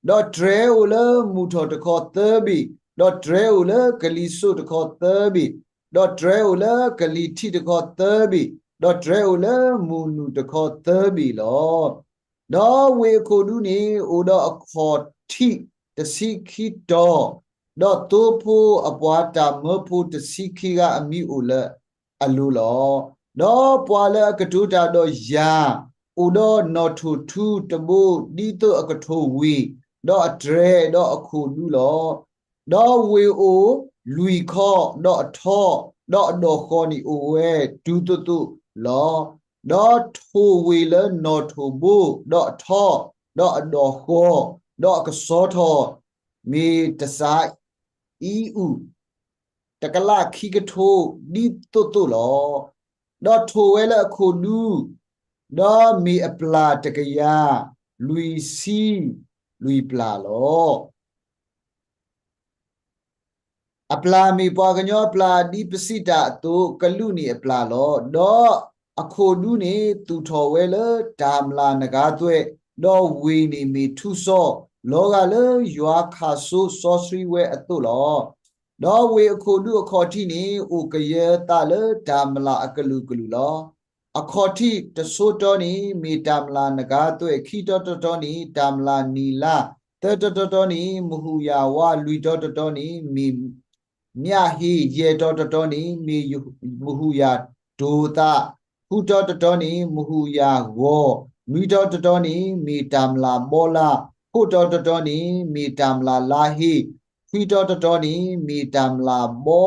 ဒီးတြဲၤအိၣ်လၢမုၢ်ထီၣ်တခီသၢဘ့ၣ်, ဒီးတြဲၤအိၣ်လၢကလံၤစိးတခီသၢဘ့ၣ်, ဒီးတြဲၤအိၣ်လၢကလံၤထံးတခီသၢဘ့ၣ်, ဒီးတြဲၤအိၣ်လၢမုၢ်နုာ်တခီသၢဘ့ၣ်လီၤ. ဒီးဝ့ၢ်အခိၣ်ဒူန့ၣ် အိၣ်ဒီးအခီၣ်ထံးတဆံခံတီၤ, ဒီးသိဖိအပှၤတၢ်မၢဖိတဆံခံဂၤအမံၤအိၣ်လၢအလိၤလီၤ. ဒီးပှၤလၢအကတိၤတၢ်ဒီးယၤ အိၣ်ဒီးနီၣ်ထိၣ်ထူတဘိ ဒ်သိးအကထိၣ်ဝ့ၢ်, ဒီးအတြဲၤ, ဒီးအခိၣ်ဒူလီၤ. ဒီးဝ့ၢ်အိၣ်လွံၢ်ခီ, ဒီးအထီ, ဒီးအဒီၣ်ဃီၤန့ၣ်အိၣ်ဝဲတုၤသိးသိးလီၤ. ဒီးထိၣ်ဝ့ၢ်လၢနီၣ်ထိၣ်ဘိ, ဒီးအထီ, ဒီးအဒီၣ်ဃီၤ, ဒီးအကဆီထီၣ်, မ့ၢ်တစၤအံအူၣ် တကလးခံကထိ ဒ်သိးသိးလီၤ. ဒီးထိၣ်ဝဲလၢအခိၣ်ဒူ, ဒီးမ့ၢ်အပျၢ်တကယၤလွံၢ်ဆံလွံၢ်ပျၢ်လီၤ. အပျၢ်မ့ၢ်ပှၤကညီအပျၢ်ဒ်ပစံးတၢ်အသိး, ကလူးန့ၣ်အပျၢ်လီၤ. ဒီးအခိၣ်ဒူန့ၣ်သူၣ်ထီၣ်ဝဲလၢတၢ်မျၢ်နဂါသွဲၣ်, ဒီးဝ့ၢ်န့ၣ်မ့ၢ်ထူစီ, လီၤဂာ်လၢယွၤခၣ်စိစီဆှံဝဲအသိးလီၤ. ဒီးဝ့ၢ်အခိၣ်ဒူအခီၣ်ထံးန့ၣ် အိၣ်ကယၢၤသးလၢတၢ်မျၢ်အကလုာ်ကလုာ်လီၤ. အခီၣ်ထံးတဆိတီန့ၣ် မ့ၢ်တၢ်မျၢ်နဂါသွဲၣ်, ခံတီတီတီန့ၣ် တၢ်မျၢ်နံၤလါ, သၢတီတီတီန့ၣ် မဟူးယၤဝါ, လွံၢ်တီတီတီန့ၣ် မ့ၢ် မၠၣ်ဟ့ၣ်, ယဲၢ်တီတီတီန့ၣ် မ့ၢ်မဟူးယၤတိၤသး, ဃုတီတီတီန့ၣ် မဟူးယၤဂီၤ, နွံတီတီတီန့ၣ် မ့ၢ်တၢ်မျၢ်ဘီလါ, ဃိးတီတီတီန့ၣ် မ့ၢ်တၢ်မျၢ်လါဟ့ၣ်, ခွံတီတီတီန့ၣ် မ့ၢ်တၢ်မျၢ်ဘီ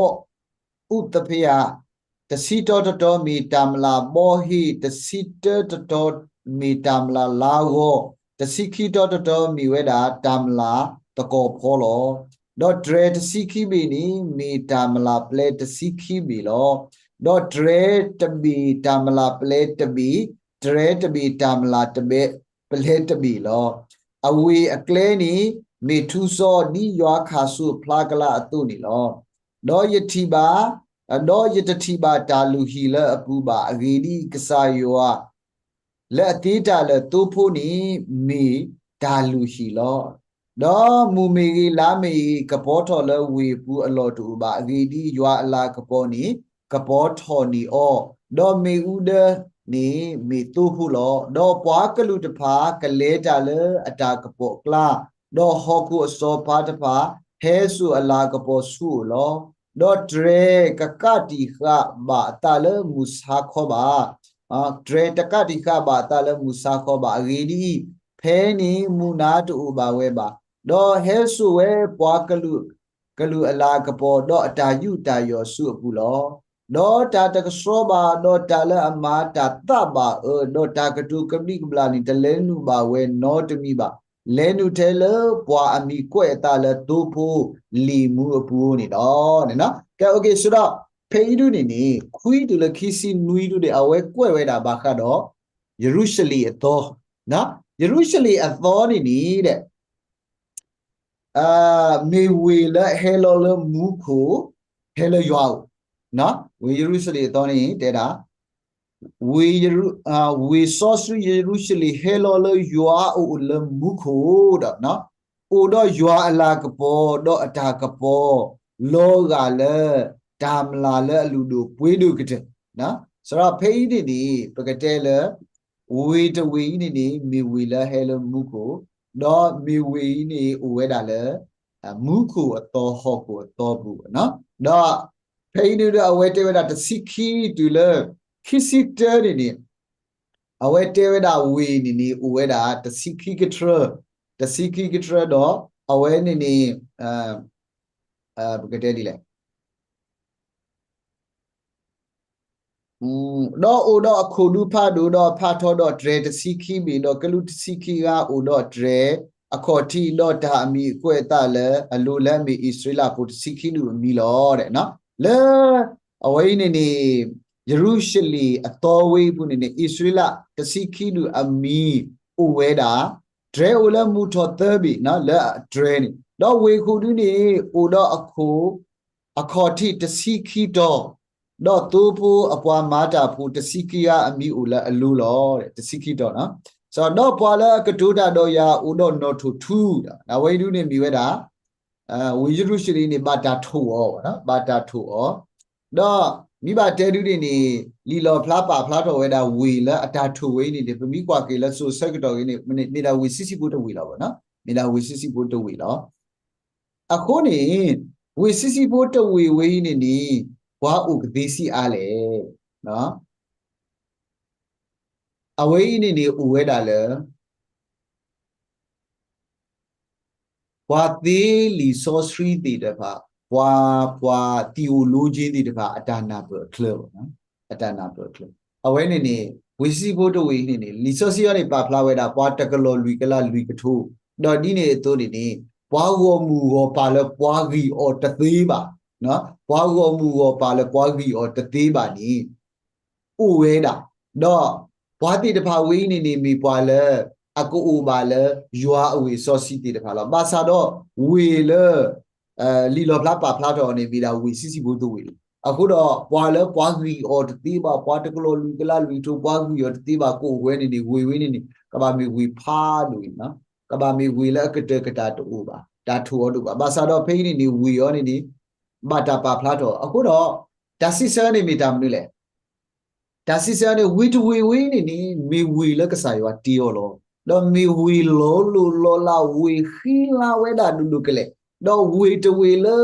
အူးသဖ့ယၤ, တဆံတီတီတီမ့ၢ်တၢ်မျၢ်ဘီဟ့ၣ်, တဆံတၢတီတီမ့ၢ်တၢ်မျၢ်လါဂီၤ, တဆံခံတီတီတီမ့ၢ်ဝဲဒၣ်တၢ်မျၢ်သကီၤဖီလီၤ. ဒီးတြဲၤတဆံခံဘ့ၣ်န့ၣ် မ့ၢ်တၢ်မျၢ်ပျဲတဆံခံဘ့ၣ်လီၤ. ဒီးတြဲၤတဘ့ၣ်တၢ်မျၢ်ပျဲတဘ့ၣ်, တြဲၤတဘ့ၣ်တၢ်မျၢ်တဘဲ ပျဲတဘ့ၣ်လီၤ. အဝ့ၢ်အကျဲန့ၣ် မ့ၢ်ထူစီဒ်ယွၤခၣ်စိအဖျါကလါအသိးန့ၣ်လီၤ. ဒီးယထံၣ်ဘၣ်, ဒီးယတထံၣ်ဘၣ်တၢ်လုၢ်ဟံၣ်လၢအပူၤဘၣ်. အဂ့ၢ်ဒ်အံၤ, ကစၢ်ယွၤ လၢအသ့တၢ်လၢသိဖိန့ၣ် မ့ၢ်တၢ်လုၢ်ဟံၣ်လီၤ. ဒီးမုၢ်မ့ၢ်ဂ့ၤ, လါမ့ၢ်ဂ့ၤ, ကပီၤထီၣ်လၢဝ့ၢ်အပူၤအလီၢ်တအိၣ်ဘၣ်. အဂ့ၢ်ဒ်အံၤ, ယွၤအလၤကပီၤန့ၣ် ကပီၤထီၣ်န့ၢ်အီၤ, ဒီးမ့ၣ်အူဒၢန့ၣ်မ့ၢ်သိဖိလီၤ. ဒီးပှၤကလုာ်တဖၣ်ကလဲၤတၢ်လၢအတၢ်ကပီၤအကျါ, ဒီးဟီၣ်ခိၣ်အစီၤပၤတဖၣ် ဟဲစိာ်အလၤကပီၤဆူအအိၣ်လီၤ. ဒီးတြဲၤကကးတံာ်ဃာ်ဘၣ်အသးလၢမုၢ်ဆါခီဘၣ်. တြဲၤတကးတံာ်ဃာ်ဘၣ်အသးလၢမုၢ်ဆါခီဘၣ်. အဂ့ၢ်ဒ်အံၤ, ဖဲန့ၣ်မုၢ်နၤတအိၣ်ဘၣ်ဝဲဘၣ်. ဒီးဟဲစိာ်ဝဲပှၤကလုာ်, ကလုာ်အလၤကပီၤ, ဒီးအတၢ်ယူးတၢ်ယီၣ်ဆူအပူၤလီၤ. ဒီးတၢ်တကဆှီဘၣ်, ဒီးတၢ်လၢအမၤတၢ်သးဘၣ်အၢ, ဒီးတၢ်ကတိၤကဘျံးကဘျၣ်န့ၣ် တလဲၤနုာ်ဘၣ်ဝဲနီတမံၤဘၣ်. လဲၤနုာ်ထဲလၢပှၤအမံၤကွဲးအသးလၢသိဖိလံာ်မူအပူၤန့ၣ်လီၤ. ကဲ, အိၣ်က့ၤ ဆိုတော့ ဖဲအံၤဒုန့ၣ်န့ၣ် ခွံတုၤလၢခံဆံနွံဒုန့ၣ် အဝဲကွဲးဝဲဒၣ်ဘၣ်ဃးဒီး ယရူၤၡလ့ၣ်အသီ, ယရူၤၡလ့ၣ်အသီန့ၣ်န့ၣ် မ့ၢ်ဝ့ၢ်လၢအဟဲလီၤလၢမူခိၣ်, ဟဲလၢယွၤအအိၣ်, ဝ့ၢ်ယရူၤၡလ့ၣ်အသီန့ၣ် တဲဒၣ် ဝ့ၢ်, ဝ့ၢ်စီဆှံယရူၤၡလ့ၣ်ဟဲလီၤလၢယွၤအအိၣ်လၢမူခိၣ်ဒီး, အိၣ်ဒီးယွၤအလၤကပီၤ, ဒီးအတၢ်ကပီၤ လီၤဂာ်လၢ တၢ်မျၢ်လၢအလုၢ်ဒိၣ်ပှ့ၤဒိၣ်ကတၢၢ်, ဆိုတော့ ဖဲအံၤန့ၣ်န့ၣ် ပကတဲလၢ ဝ့ၢ်တဝ့ၢ်အံၤန့ၣ်န့ၣ် မ့ၢ်ဝ့ၢ်လၢဟဲလၢမူခိၣ်, ဒီးမ့ၢ်ဝ့ၢ်အံၤန့ၣ် အိၣ်ဝဲဒၣ်လၢ မူခိၣ်အသီဟီၣ်ခိၣ်အသီပူၤ, ဒီးဖဲအံၤန့ၣ်ဒီး အဝဲတဲဝဲဒၣ်တဆံခံတုၤလၢ ခံဆံတၢန့ၣ်န့ၣ် အဝဲတဲဝဲဒၣ်ဝ့ၢ်န့ၣ်န့ၣ် အိၣ်ဝဲဒၣ်တဆံခံကထြၢ, တဆံခံကထြၢဒီး အဝဲန့ၣ်န့ၣ် ပကတဲဒ်လဲၣ် ဒီးအိၣ်ဒီးအခိၣ်ဒူဖးဒိၣ်, ဒီးအဖးထီ, ဒီးတြဲၤတဆံခံဘ့ၣ်, ဒီးကလူးတဆံခံဂၤအိၣ်ဒီးတြဲၤအခီၣ်ထံး, ဒီးတၢ်အမံၤအကွဲးအသးလၢအလိၤလၢအမ့ၢ်အံၣ်စရ့လးဖိတဆံခံဒူၣ်အမံၤလီၤ. လၢအဝဲအံၤန့ၣ်န့ၣ် ယရူၤၡလ့ၣ်အသီဝဲအံၤပူၤန့ၣ်န့ၣ် အံၣ်စရ့လးတဆံခံဒူၣ်အမံၤအိၣ်ဝဲဒၣ် တြဲၤအိၣ်လၢမုၢ်ထီၣ်သၢဘ့ၣ်နီၤ လၢအတြဲၤန့ၣ် ဒီးဝ့ၢ်ခိၣ်ဒုန့ၣ် အိၣ်ဒီးအခိၣ် အခီၣ်ထံးတဆံခံတီၤ, ဒီးသိဖိအပှၤမၤတၢ်ဖိတဆံခံဂၤအမံၤအိၣ်လၢအလိၤလီၤ. တဆံခံတီၤနီၤ. ဒီးပှၤလၢအကတိၤတၢ်ဒီးယၤအိၣ်ဒီးနီၣ်ထိၣ်ထူ, အဝဲအံၤဒုန့ၣ်မ့ၢ်ဝဲဒၣ် ဝ့ၢ်ယရူၤၡလ့ၣ်န့ၣ် ဘၣ်တၢ်ထိၣ်အီၤ, ဘၣ်တၢ်ထိၣ်အီၤ, ဒီးမ့ၢ်ဘၣ်တဲဒုန့ၣ်န့ၣ် လံာ်လီၣ်ဖျါပာ်ဖျါထီၣ်ဝဲဒၣ်ဝ့ၢ်လၢအတၢ်ထိၣ်ဝဲအံၤန့ၣ်န့ၣ် ပမ့ၢ်ကွၢ်က့ၤလၢစိၤဆၢကတီၢ်ဂ့ၤန့ၣ် မ့ၢ်ဒၣ်ဝ့ၢ်ဆံးဆံးဖိတဝ့ၢ်လီၤ. မ့ၢ်ဒၣ်ဝ့ၢ်ဆံးဆံးဖိတဝ့ၢ်လီၤ. အဃိန့ၣ် ဝ့ၢ်ဆံးဆံးဖိတဝ့ၢ်ဝဲအံၤန့ၣ်န့ၣ် ပှၤအိၣ်ကသ့ဆံးအါလဲၣ်. အဝဲအံၤန့ၣ်န့ၣ် အိၣ်ဝဲဒၣ်လၢ ပှၤသ့လံာ်စီဆှံသ့ၣ်တဖၣ်, ပှၤ, ပှၤသံၣ်အိၣ်လိကၠ့သ့ၣ်တဖၣ် အတၢ်နၢ်ပၢၢ်အချၢ, အတၢ်နၢ်ပၢၢ်အချၢ. အဝဲန့ၣ်န့ၣ် ဝ့ၢ်ဆံးဆံးဖိတဝ့ၢ်အံၤန့ၣ်န့ၣ် လံာ်စီဆှံအံၤန့ၣ် ပာ်ဖျါဝဲဒၣ် ပှၤတကလီၢ်လွံၢ်ကလးလွံၢ်ကထိ, ဒီးဒ်န့ၣ်အသိးန့ၣ်န့ၣ် ပှၤဂီၢ်မုၢ်ဂီၢ်ပၢ်လၢပှၤဂံၢ်အီၤတသ့ဘၣ်, ပှၤဂီၢ်မုၢ်ဂီၢ်ပၢ်လၢပှၤဂံၢ်အီၤတသ့ဘၣ်န့ၣ် အိၣ်ဝဲဒၣ်, ဒီးပှၤသ့ၣ်တဖၣ်ဝဲအံၤန့ၣ်န့ၣ် မ့ၢ်ပှၤလၢ အကအိၣ်ဘၣ်လၢယွၤအဝ့ၢ်စီဆှံသ့ၣ်တဖၣ်လီၤ. ဘၣ်ဆၣ်ဒီးဝ့ၢ်လၢ လံာ်လီၣ်ဖျါပာ်ဖျါထီၣ်အီၤန့ၣ် မ့ၢ်ဒၣ်ဝ့ၢ်ဆံးဆံးဖိတဝ့ၢ်လီၤ. အဃိဒီး ပှၤလၢပှၤဂံၢ်အီၤတသ့ဘၣ်, ပှၤတကလီၢ်လွံၢ်ကလးလွံၢ်ကထိ ပှၤဂံၢ်အီၤတသ့ဘၣ် ကအိၣ်ဝဲန့ၣ်န့ၣ် ဝ့ၢ်ဝဲန့ၣ်န့ၣ် ကဘၣ်မ့ၢ်ဝ့ၢ်ဖးဒိၣ်အံၤ, ကဘၣ်မ့ၢ်ဝ့ၢ်လၢအကတၢၢ်ကတၢၢ်တအိၣ်ဘၣ်, တၢ်ထိၣ်အီၤတအိၣ်ဘၣ်. ဘၣ်ဆၣ်ဒီးဖဲအံၤန့ၣ်န့ၣ် ဝ့ၢ်အီၤန့ၣ်န့ၣ် ဘၣ်တၢ်ပာ်ဖျါထီၣ်. အဃိဒီး တၢ်စံးဆၢန့ၣ်မ့ၢ်တၢ်မနုၤလဲၣ်. တၢ်စံးဆၢန့ၣ် ဝ့ၢ်တဝ့ၢ်ဝဲအံၤန့ၣ်န့ၣ် မ့ၢ်ဝ့ၢ်လၢကစၢ်ယွၤတ့အီၤလီၤ. ဒီးမ့ၢ်ဝ့ၢ်လီၤလိၢ်လီၤလး ဝ့ၢ်ဃံလၤဝဲဒၣ်ဒိၣ်ဒိၣ်ကလဲာ်, ဒီးဝ့ၢ်တဝ့ၢ်လၢ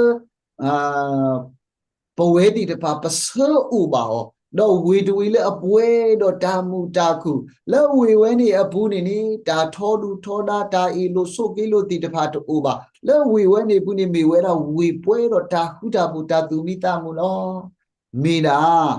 ပဝဲသ့ၣ်တဖၣ်ပဆၢအိၣ်ဘၣ်အီၤ, ဒီးဝ့ၢ်တဝ့ၢ်လၢအပှဲၤဒီးတၢ်မုာ်တၢ်ခုၣ်, လၢဝ့ၢ်ဝဲန့ၣ်အပူၤန့ၣ်န့ၣ် တၢ်ထီဒုၣ်ထီဒါ တၢ်အ့ၣ်လိာ်ဆိးက့လိာ်သ့ၣ်တဖၣ်တအိၣ်ဘၣ်, လၢဝ့ၢ်ဝဲန့ၣ်အပူၤန့ၣ်မ့ၢ်ဝဲဒၣ်ဝ့ၢ်ပှဲၤဒီးတၢ်ဃူတၢ်ဖိး တၢ်သူၣ်မံသးမုာ်လီၤ. မ့ၢ်ဒၣ်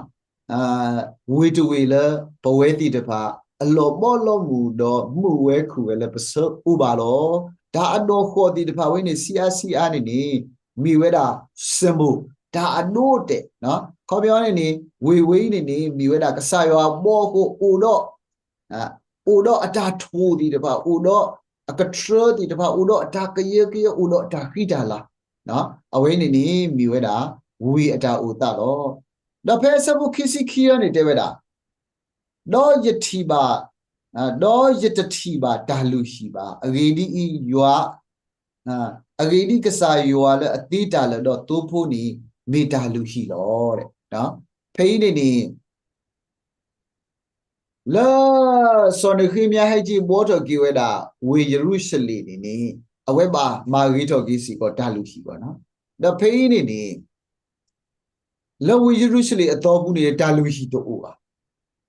ဝ့ၢ်တဝ့ၢ်လၢပဝဲသ့ၣ်တဖၣ် အလီၤဘီလီၤမုၢ်ဒီးမုာ်ဝဲခုၣ်ဝဲလၢပဆၢအိၣ်ဘၣ်လီၤ. တၢ်အဒီၣ်ဃီၣ်သ့ၣ်တဖၣ်ဝဲန့ၣ် ဆံးအါဆံးအါန့ၣ်န့ၣ် မ့ၢ်ဝဲဒၣ် symbol တၢ်အဒိအတဲာ်, ခီပညီန့ၣ်န့ၣ် ဝ့ၢ်ဝဲအံၤန့ၣ်န့ၣ် မ့ၢ်ဝဲဒၣ်ကစၢ်ယွၤအဘီအဃိ အိၣ်ဒီး အိၣ်ဒီးအတၢ်ထိၣ်သ့ၣ်တဖၣ်, အိၣ်ဒီးအကထြၢသ့ၣ်တဖၣ်, အိၣ်ဒီးအတၢ်ကယၢကယဲ, အိၣ်ဒီးအတၢ်ဃံတၢ်လၤ, အဝဲန့ၣ်န့ၣ် မ့ၢ်ဝဲဒၣ် ဝ့ၢ်အတၢ်အိၣ်သးလီၤ. ဒီးဖဲအဆၢဖိခံဆံခံအံၤန့ၣ်တဲဝဲဒၣ် ဒီးယထံၣ်ဘၣ်, ဒီးယတထံၣ်ဘၣ်တၢ်လုၢ်ဟံၣ်ဘၣ်. အဂ့ၢ်ဒ်အံၤ, ယွၤ, အဂ့ၢ်ဒ်အံၤ, ကစၢ်ယွၤလၢအသ့တၢ်လၢာ်ဒီးသိဖိန့ၣ် မ့ၢ်တၢ်လုၢ်ဟံၣ်လီၤ. ဖဲအံၤန့ၣ်န့ၣ် လၢစီၤနဃ့မယၤဟဲက့ၤဘှီထီၣ်က့ၤဝဲဒၣ် ဝ့ၢ်ယရူၤၡလ့ၣ်န့ၣ်န့ၣ် အဝဲဘၣ်မၤဂ့ၤထီၣ်က့ၤစ့ၢ်ကီးတၢ်လုၢ်ဟံၣ်ဘၣ်နီၤ. ဒီးဖဲအံၤန့ၣ်န့ၣ် လၢဝ့ၢ်ယရူၤၡလ့ၣ်အသီပူၤန့ၣ် တၢ်လုၢ်ဟံၣ်တအိၣ်ဘၣ်.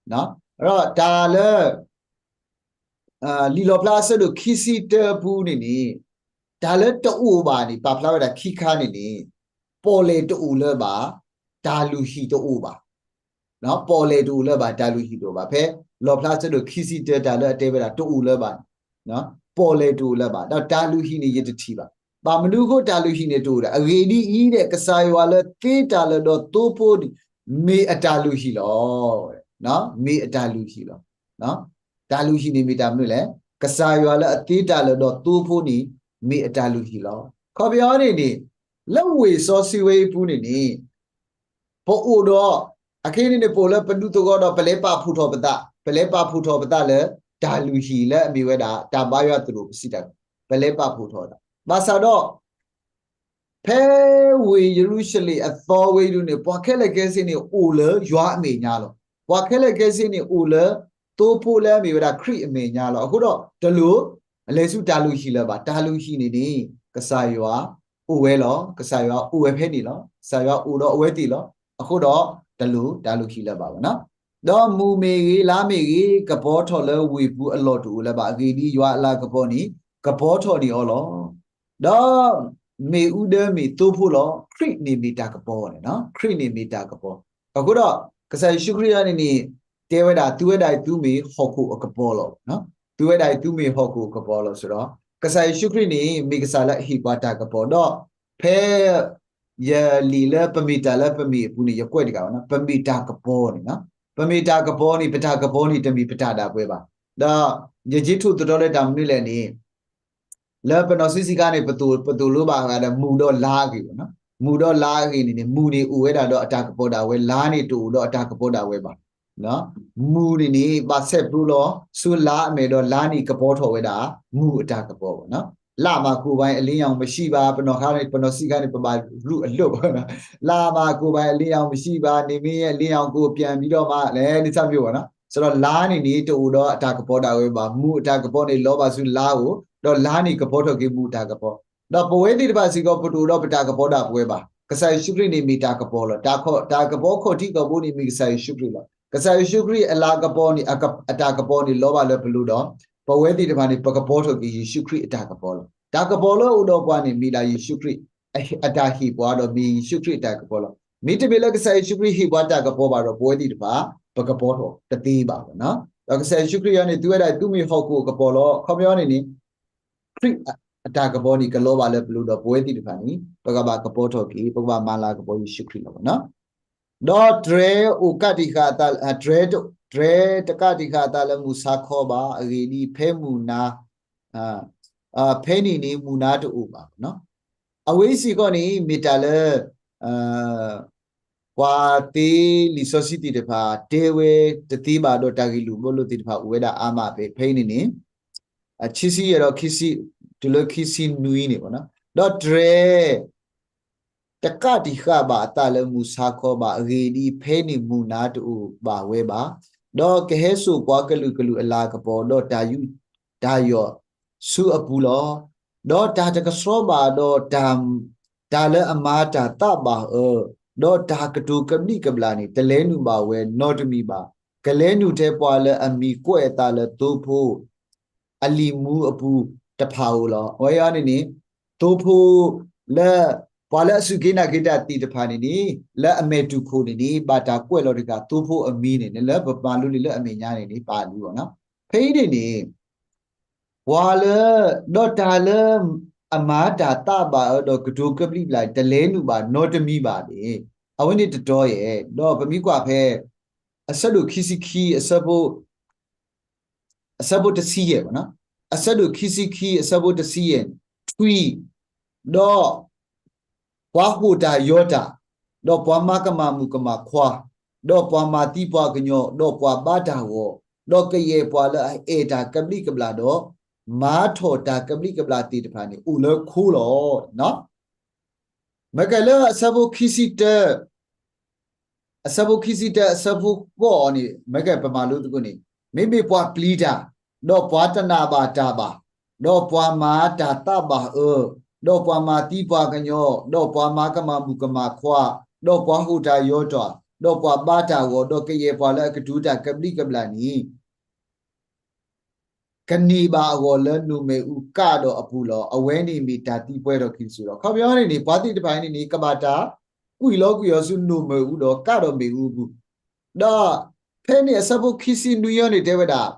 ဒီးတၢ်လၢ လံာ်လီၣ်ဖျါအဆၢဒိၣ်ခံဆံတၢအပူၤန့ၣ်န့ၣ် တၢ်လၢတအိၣ်ဘၣ်န့ၣ် ပာ်ဖျါဝဲဒၣ်ခံခါန့ၣ်န့ၣ် ပီၣ်လဲၣ်တအိၣ်လၢၤဘၣ်, တၢ်လုၢ်ဟံၣ်တအိၣ်ဘၣ်. ပီၣ်လဲၣ်တအိၣ်လၢၤဘၣ်, တၢ်လုၢ်ဟံၣ်တအိၣ်ဘၣ်. ဖဲလီၣ်ဖျါအဆၢဒိၣ်ခံဆံတၢ တၢ်လၢအတဲဝဲဒၣ်တအိၣ်လၢၤဘၣ်န့ၣ် ပီၣ်လဲၣ်တအိၣ်လၢၤဘၣ်, ဒီးတၢ်လုၢ်ဟံၣ်န့ၣ် ယတထံၣ်ဘၣ်. ဘၣ်မနုၤအဃိတၢ်လုၢ်ဟံၣ်န့ၣ်တအိၣ်လဲၣ်. အဂ့ၢ်ဒ်အံၤ, ကစၢ်ယွၤလၢသ့တၢ်လၢာ်ဒီးသိဖိန့ၣ် မ့ၢ်အတၢ်လုၢ်ဟံၣ်လီၤ. မ့ၢ်အတၢ်လုၢ်ဟံၣ်လီၤ. တၢ်လုၢ်ဟံၣ်န့ၣ်မ့ၢ်တၢ်မနုၤလဲၣ်. ကစၢ်ယွၤလၢအသ့တၢ်လၢာ်ဒီးသိဖိန့ၣ် မ့ၢ်အတၢ်လုၢ်ဟံၣ်လီၤ. ခီပညီန့ၣ်န့ၣ် လၢဝ့ၢ်စီဆှံဝဲအံၤပူၤန့ၣ်န့ၣ် ပအိၣ်ဒီး, အခဲအံၤန့ၣ်န့ၣ် ပအိၣ်လၢပဒူသဝီဒီး ပလဲၤပာ်ဖှိၣ်ထီၣ်ပသး, ပလဲၤပာ်ဖှိၣ်ထီၣ်ပသးလၢ တၢ်လုၢ်ဟံၣ်လၢအမ့ၢ်ဝဲဒၣ် တၢ်ဘါယွၤသရိာ်ပစံးတၢ်, ပလဲၤပာ်ဖှိၣ်ထီၣ်ပသး. ဘၣ်ဆၣ်ဒီး ဖဲဝ့ၢ်ယရူၤၡလ့ၣ်အသီဝဲအံၤဒုန့ၣ် ပှၤခဲလၢာ်ခဲဆ့န့ၣ် အိၣ်လၢယွၤအမဲာ်ညါလီၤ. ပှၤခဲလၢာ်ခဲဆ့န့ၣ် အိၣ်လၢသိဖိလၢအမ့ၢ်ဝဲဒၣ်ခရံာ်အမဲာ်ညါလီၤ. အဃိဒီး တလိၣ်လဲၤဆူတၢ်လုၢ်ဟံၣ်လၢၤဘၣ်. တၢ်လုၢ်ဟံၣ်န့ၣ်န့ၣ် ကစၢ်ယွၤအိၣ်ဝဲလီၤ. ကစၢ်ယွၤအိၣ်ဝဲဖဲန့ၣ်လီၤ. ကစၢ်ယွၤအိၣ်ဒီးအဝဲသ့ၣ်လီၤ. အဃိဒီး တလိၣ်တၢ်လုၢ်ဟံၣ်လၢၤဘၣ်ဘၣ်နီၤ. ဒီးမုၢ်မ့ၢ်ဂ့ၤ, လါမ့ၢ်ဂ့ၤ, ကပီၤထီၣ်လၢဝ့ၢ်ပူၤအလီၢ်တအိၣ်လၢၤဘၣ်. အဂ့ၢ်ဒ်အံၤ, ယွၤအလၤကပီၤန့ၣ် ကပီၤထီၣ်န့ၢ်အီၤလီၤ. ဒီးမ့ၣ်အူဒၢမ့ၢ်သိဖိလီၤ. ခရံာ်န့ၣ်မ့ၢ်တၢ်ကပီၤန့ၣ်, ခရံာ်န့ၣ်မ့ၢ်တၢ်ကပီၤ. အဃိဒီး ကစၢ်ယ့ၣ်ၡူးခရံာ်န့ၣ်န့ၣ် တဲဝဲဒၣ် သုဝဲဒၣ်အံၤသုမ့ၢ်ဟီၣ်ခိၣ်အကပီၤလီၤ. သုဝဲဒၣ်အံၤသုမ့ၢ်ဟီၣ်ခိၣ်အကပီၤလီၤ. ဆိုတော့ ကစၢ်ယ့ၣ်ၡူးခရံာ်န့ၣ် မ့ၢ်ကစၢ်လၢအဟ့ၣ်ပှၤတၢ်ကပီၤဒီး ဖဲ ယလံာ်လၢပမ့ၢ်တၢ်လၢပမ့ၢ်အပူၤန့ၣ် ယကွဲးတဂၤဘၣ်နီၤ, ပမ့ၢ်တၢ်ကပီၤန့ၣ်နီၤ, ပမ့ၢ်တၢ်ကပီၤန့ၣ် ပတၢ်ကပီၤန့ၣ် တမ့ၢ်ပတၢ်ဒၣ်ပှဲၤဘၣ်. ဒီးယက့ၤထိၣ်သတြီၤလၢတၢ်မနုၤလဲၣ်န့ၣ် လၢပနီၢ်ဆံးဆံးခါန့ၣ် ပသိၣ်လိဘၣ်ဃးဒီးမူၤဒီးလါအဂ့ၢ်ဘၣ်နီၤ. မူၤဒီးလါအဂ့ၢ်န့ၣ်န့ၣ် မူၤန့ၣ်အိၣ်ဝဲဒၣ်ဒီးအတၢ်ကပီၤဒၣ်ဝဲ, လါန့ၣ်တအိၣ်ဒီးအတၢ်ကပီၤဒၣ်ဝဲဘၣ်. မူၤန့ၣ်န့ၣ် ဘၣ်ဆဲးပျိလီၤဆူလါအမဲာ်ဒီး လါန့ၣ်ကပီၤထီၣ်ဝဲဒၣ် မူၤအတၢ်ကပီၤဘၣ်နီၤ. လမၤကိုယ်ပိုင်အလင်းရောင်မရှိဘၣ်, ပနီၢ်ခါန့ၣ် ပနီၢ်ဆံးခါန့ၣ် ပဘၣ်ရူးအလိၣ်ဘၣ်နီၤ. လမၤကိုယ်ပိုင်အလင်းရောင်မရှိဘၣ်, နေမင်းရဲ့လင်းရောင်ကိုပြန်ပြီးတော့မှ လဲၤလံဆၣ်ပျိဘၣ်နီၤ. ဆိုတော့ လါန့ၣ်န့ၣ် တအိၣ်ဒီးအတၢ်ကပီၤဒၣ်ဝဲဘၣ်, မူၤအတၢ်ကပီၤန့ၣ် လီၤဘၣ်ဆူလါဧိၤ, ဒီးလါန့ၣ်ကပီၤထီၣ်က့ၤမူၤအတၢ်ကပီၤ. ဒီးပဝဲသ့ၣ်တဖၣ်စ့ၢ်ကီး ပတအိၣ်ဒီးပတၢ်ကပီၤဒၣ်ပဝဲဘၣ်. ကစၢ်ယ့ၣ်ၡူးခရံာ်န့ၣ်မ့ၢ်တၢ်ကပီၤလီၤ. တၢ်ကပီၤခီၣ်ထံးခီၣ်ဘိန့ၣ်မ့ၢ်ကစၢ်ယ့ၣ်ၡူးခရံာ်လီၤ. ကစၢ်ယ့ၣ်ၡူးခရံာ်အလၤကပီၤန့ၣ် အတၢ်ကပီၤန့ၣ်လီၤဘၣ်လၢပလိၤဒီး ပဝဲသ့ၣ်တဖၣ်န့ၣ် ပကပီၤထီၣ်က့ၤယ့ၣ်ၡူးခရံာ်အတၢ်ကပီၤလီၤ. တၢ်ကပီၤလၢအအိၣ်ဒီးပှၤန့ၣ် မ့ၢ်ဒၣ်ယ့ၣ်ၡူးခရံာ် အတၢ်ဟ့ၣ်ပှၤဒီး မ့ၢ်ယ့ၣ်ၡူးခရံာ်အတၢ်ကပီၤလီၤ. မ့တမ့ၢ်လၢကစၢ်ယ့ၣ်ၡူးခရံာ်ဟ့ၣ်ပှၤတၢ်ကပီၤဘၣ်ဒီး ပဝဲသ့ၣ်တဖၣ် ပကပီၤထီၣ်တသ့ဘၣ်ဘၣ်နီၤ. ဒီးကစၢ်ယ့ၣ်ၡူးခရံာ်အံၤန့ၣ် သုဝဲဒၣ်သုမ့ၢ်ဟီၣ်ခိၣ်အကပီၤလီၤ. ခီပညီန့ၣ်န့ၣ် ခရံာ်အတၢ်ကပီၤန့ၣ် ကလီၤဘၣ်လၢပလိၤဒီး ပဝဲသ့ၣ်တဖၣ်န့ၣ် ပကဘၣ်ကပီၤထီၣ်က့ၤ, ပကဘၣ်မၤလၤကပီၤယ့ၣ်ၡူးခရံာ်လီၤဘၣ်နီၤ. ဒီးတြဲၤအိၣ်ကးတံာ်ဃာ်အသး, တြဲၤတကးတံာ်ဃာ်အသးလၢမုၢ်ဆါခီဘၣ်, အဂ့ၢ်ဒ်အံၤ, ဖဲမုၢ်နၤ, ဖဲန့ၣ်န့ၣ် မုၢ်နၤတအိၣ်ဘၣ်နီၤ. အဝဲစ့ၢ်ကီးန့ၣ် မ့ၢ်တၢ်လၢ ပှၤသ့လံာ်စီဆှံသ့ၣ်တဖၣ် တဲဝဲတသ့ဘၣ်ဒီး တၢ်ဂ့ၢ်လိာ်ဘၢလိာ်သ့ၣ်တဖၣ် အိၣ်ဝဲဒၣ်အါမးဖဲ ဖဲအံၤန့ၣ်န့ၣ် ခံဆံယဲၢ်ဒီး တုၤလၢခံဆံနွံန့ၣ်ဘၣ်နီၤ. ဒီးတြဲၤ တကးတံာ်ဃာ်ဘၣ်အသးလၢမုၢ်ဆါခီဘၣ်, အဂ့ၢ်ဒ်အံၤ, ဖဲန့ၣ်မုၢ်နၤတအိၣ်ဘၣ်ဝဲဘၣ်. ဒီးကဟဲစိာ်ပှၤကလုာ်ကလုာ်အလၤကပီၤ, ဒီးတၢ်ယူးတၢ်ယီၣ်ဆူအပူၤလီၤ. ဒီးတၢ်တကဆှီဘၣ်ဒီး တၢ်လၢအမၤတၢ်သးဘၣ်အၢ, ဒီးတၢ်ကတိၤကဘျံးကဘျၣ်န့ၣ် တလဲၤနုာ်ဘၣ်ဝဲနီတမံၤဘၣ်, ကလဲၤနုာ်ထဲပှၤလၢအမံၤကွဲးအသးလၢသိဖိ အလံာ်မူအပူၤတဖၣ်ဧိၤလီၤ. အဝဲအံၤန့ၣ်န့ၣ် သိဖိလၢ ပှၤလၢအစူၢ်က့ၤနာ်က့ၤတၢ်သ့ၣ်တဖၣ်န့ၣ်န့ၣ် လၢအမဲာ်တူၢ်ခိၣ်န့ၣ်န့ၣ် ဘၣ်တၢ်ကွဲးလီၤတဂၤ သိဖိအမံၤန့ၣ်န့ၣ် လၢပမၤလိလံာ်လၢအမဲာ်ညါန့ၣ်န့ၣ် ပာ်လံဘၣ်နီၤ. ဖဲအံၤန့ၣ်န့ၣ် ပှၤလၢ ဒီးတၢ်လၢအမၤတၢ်သးဘၣ်အၢဒီးကတိၤကဘျံးကဘျၣ် တလဲၤနုာ်ဘၣ်နီတမံၤဘၣ်န့ၣ် အဝဲန့ၣ်တတီၤယဲၢ်, ဒီးပမ့ၢ်ကွၢ်ဖဲ အဆၢဒိၣ်ခံဆံခံ အဆၢဖိ အဆၢဖိတဆံယဲၢ်ဘၣ်နီၤ, အဆၢဒိၣ်ခံဆံခံ အဆၢဖိတဆံယဲၢ်န့ၣ်, ထွံၣ်, ဒီး ပှၤဟိၣ်တၢ်ယီၤတၢ်, ဒီးပှၤမၤကမၣ်မုၣ်ကမၣ်ခွါ, ဒီးပှၤမၤသံပှၤကညီ, ဒီးပှၤဘါတၢ်ဂီၤ, ဒီးကယဲၢ်ပှၤလၢအအဲၣ်တၢ်ကဘျံးကဘျၣ်ဒီး မၤထီၣ်တၢ်ကဘျံးကဘျၣ်သ့ၣ်တဖၣ်န့ၣ် အိၣ်လၢခိလီၤ. မ့ၢ်ကဲလၢအဆၢဖိခံဆံတၢ အဆၢဖိခံဆံတၢ အဆၢဖိဃိးအံၤန့ၣ် မ့ၢ်ကဲပမၤလိသကိးန့ၣ်, မ့မ့ၢ်ပှၤပျံၤတၢ်, ဒီးပှၤတနာ်ဘၣ်တၢ်ဘၣ်, ဒီးပှၤမၤတၢ်သးဘၣ်အၢ, ဒီးပှၤမၤသံပှၤကညီ, ဒီးပှၤမၤကမၣ်မုၣ်ကမၣ်ခွါ, ဒီးပှၤဟိၣ်တၢ်ယီၤတၢ်, ဒီးပှၤဘါတၢ်ဂီၤ, ဒီးကယဲၢ်ပှၤလၢအကတိၤတၢ်ကဘျံးကဘျၣ်န့ၣ် ကန့ၢ်ဘၣ်အဂီၢ်လၢနိၣ်မဲာ်အူကးဒီးအပူၤလီၤ. အဝဲန့ၣ်မ့ၢ်တၢ်သံပှဲၤထီၣ်ခံတစိၤလီၤ. ခီပညီန့ၣ်န့ၣ် ပှၤသ့ၣ်တဖၣ်အံၤန့ၣ်န့ၣ် ကဘၣ်တၢ်ကွံာ်လီၤကွံာ်အီၤဆူနိၣ်မဲာ်အူဒီးကးဒီးမ့ၣ်အူအပူၤ, ဒီးဖဲန့ၣ်အဆၢဖိခံဆံနွံအံၤန့ၣ်တဲဝဲဒၣ်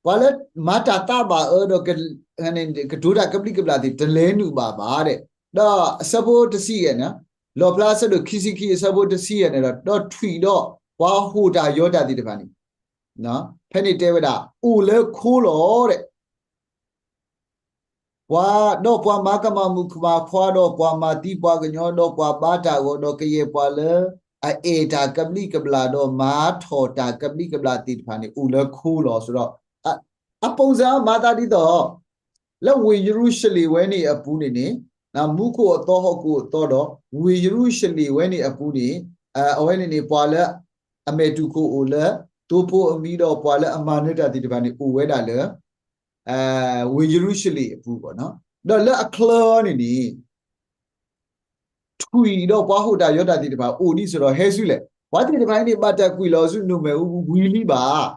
ပှၤလၢမၤတၢ်သးဘၣ်အၢဒီး ကတိၤတၢ်ကဘျံးကဘျၣ်သ့ၣ် တလဲၤနုာ်ဘၣ်ဘၣ်ဒဲး, ဒီးအဆၢဖိတဆံယဲၢ်န့ၣ်, လီၣ်ဖျါအဆၢဒိၣ်ခံဆံခံ အဆၢဖိတဆံယဲၢ်န့ၣ်ဒီး ဒီးထွံၣ်ဒီးပှၤဟိၣ်တၢ်ယီၤတၢ်သ့ၣ်တဖၣ်န့ၣ် ဖဲန့ၣ်တဲဝဲဒၣ် အိၣ်လၢခိလီၤဒဲး ပှၤ, ဒီးပှၤမၤကမၣ်မုၣ်ကမၣ်ခွါ, ဒီးပှၤမၤသံပှၤကညီ, ဒီးပှၤဘါတၢ်ဂီၤ, ဒီးကယဲၢ်ပှၤလၢအအဲၣ်တၢ်ကဘျံးကဘျၣ်, ဒီးမၤထီၣ်တၢ်ကဘျံးကဘျၣ်သ့ၣ်တဖၣ်န့ၣ် အိၣ်လၢခိလီၤ. ဆိုတော့ အ, အပုံစံမၤသးဒ်သိး လၢဝ့ၢ်ယရူၤၡလ့ၣ်ဝဲန့ၣ်အပူၤန့ၣ်န့ၣ်, မူခိၣ်အသီဟီၣ်ခိၣ်အသီဒီး ဝ့ၢ်ယရူၤၡလ့ၣ်ဝဲန့ၣ်အပူၤန့ၣ်, အဝဲန့ၣ်န့ၣ် ပှၤလၢအမဲာ်တူၢ်ခိၣ်အိၣ်လၢ သိဖိအမံၤဒီးပှၤလၢအမၤနၢၤတၢ်သ့ၣ်တဖၣ်န့ၣ် အိၣ်ဝဲဒၣ်လၢ ဝ့ၢ်ယရူၤၡလ့ၣ်အပူၤဘၣ်နီၤ. ဒီးလၢအချၢန့ၣ်န့ၣ် ထွံၣ်ဒီးပှၤဟိၣ်တၢ်ယီၤတၢ်သ့ၣ်တဖၣ် အိၣ်ဒံးစ့ၢ်ဒီးဟဲဆူလဲၣ်. ပှၤသ့ၣ်တဖၣ်အံၤန့ၣ် ဘၣ်တၢ်ကွံာ်လီၤဆူနိၣ်မဲာ်အူပူၤဝံၤလံဘၣ်.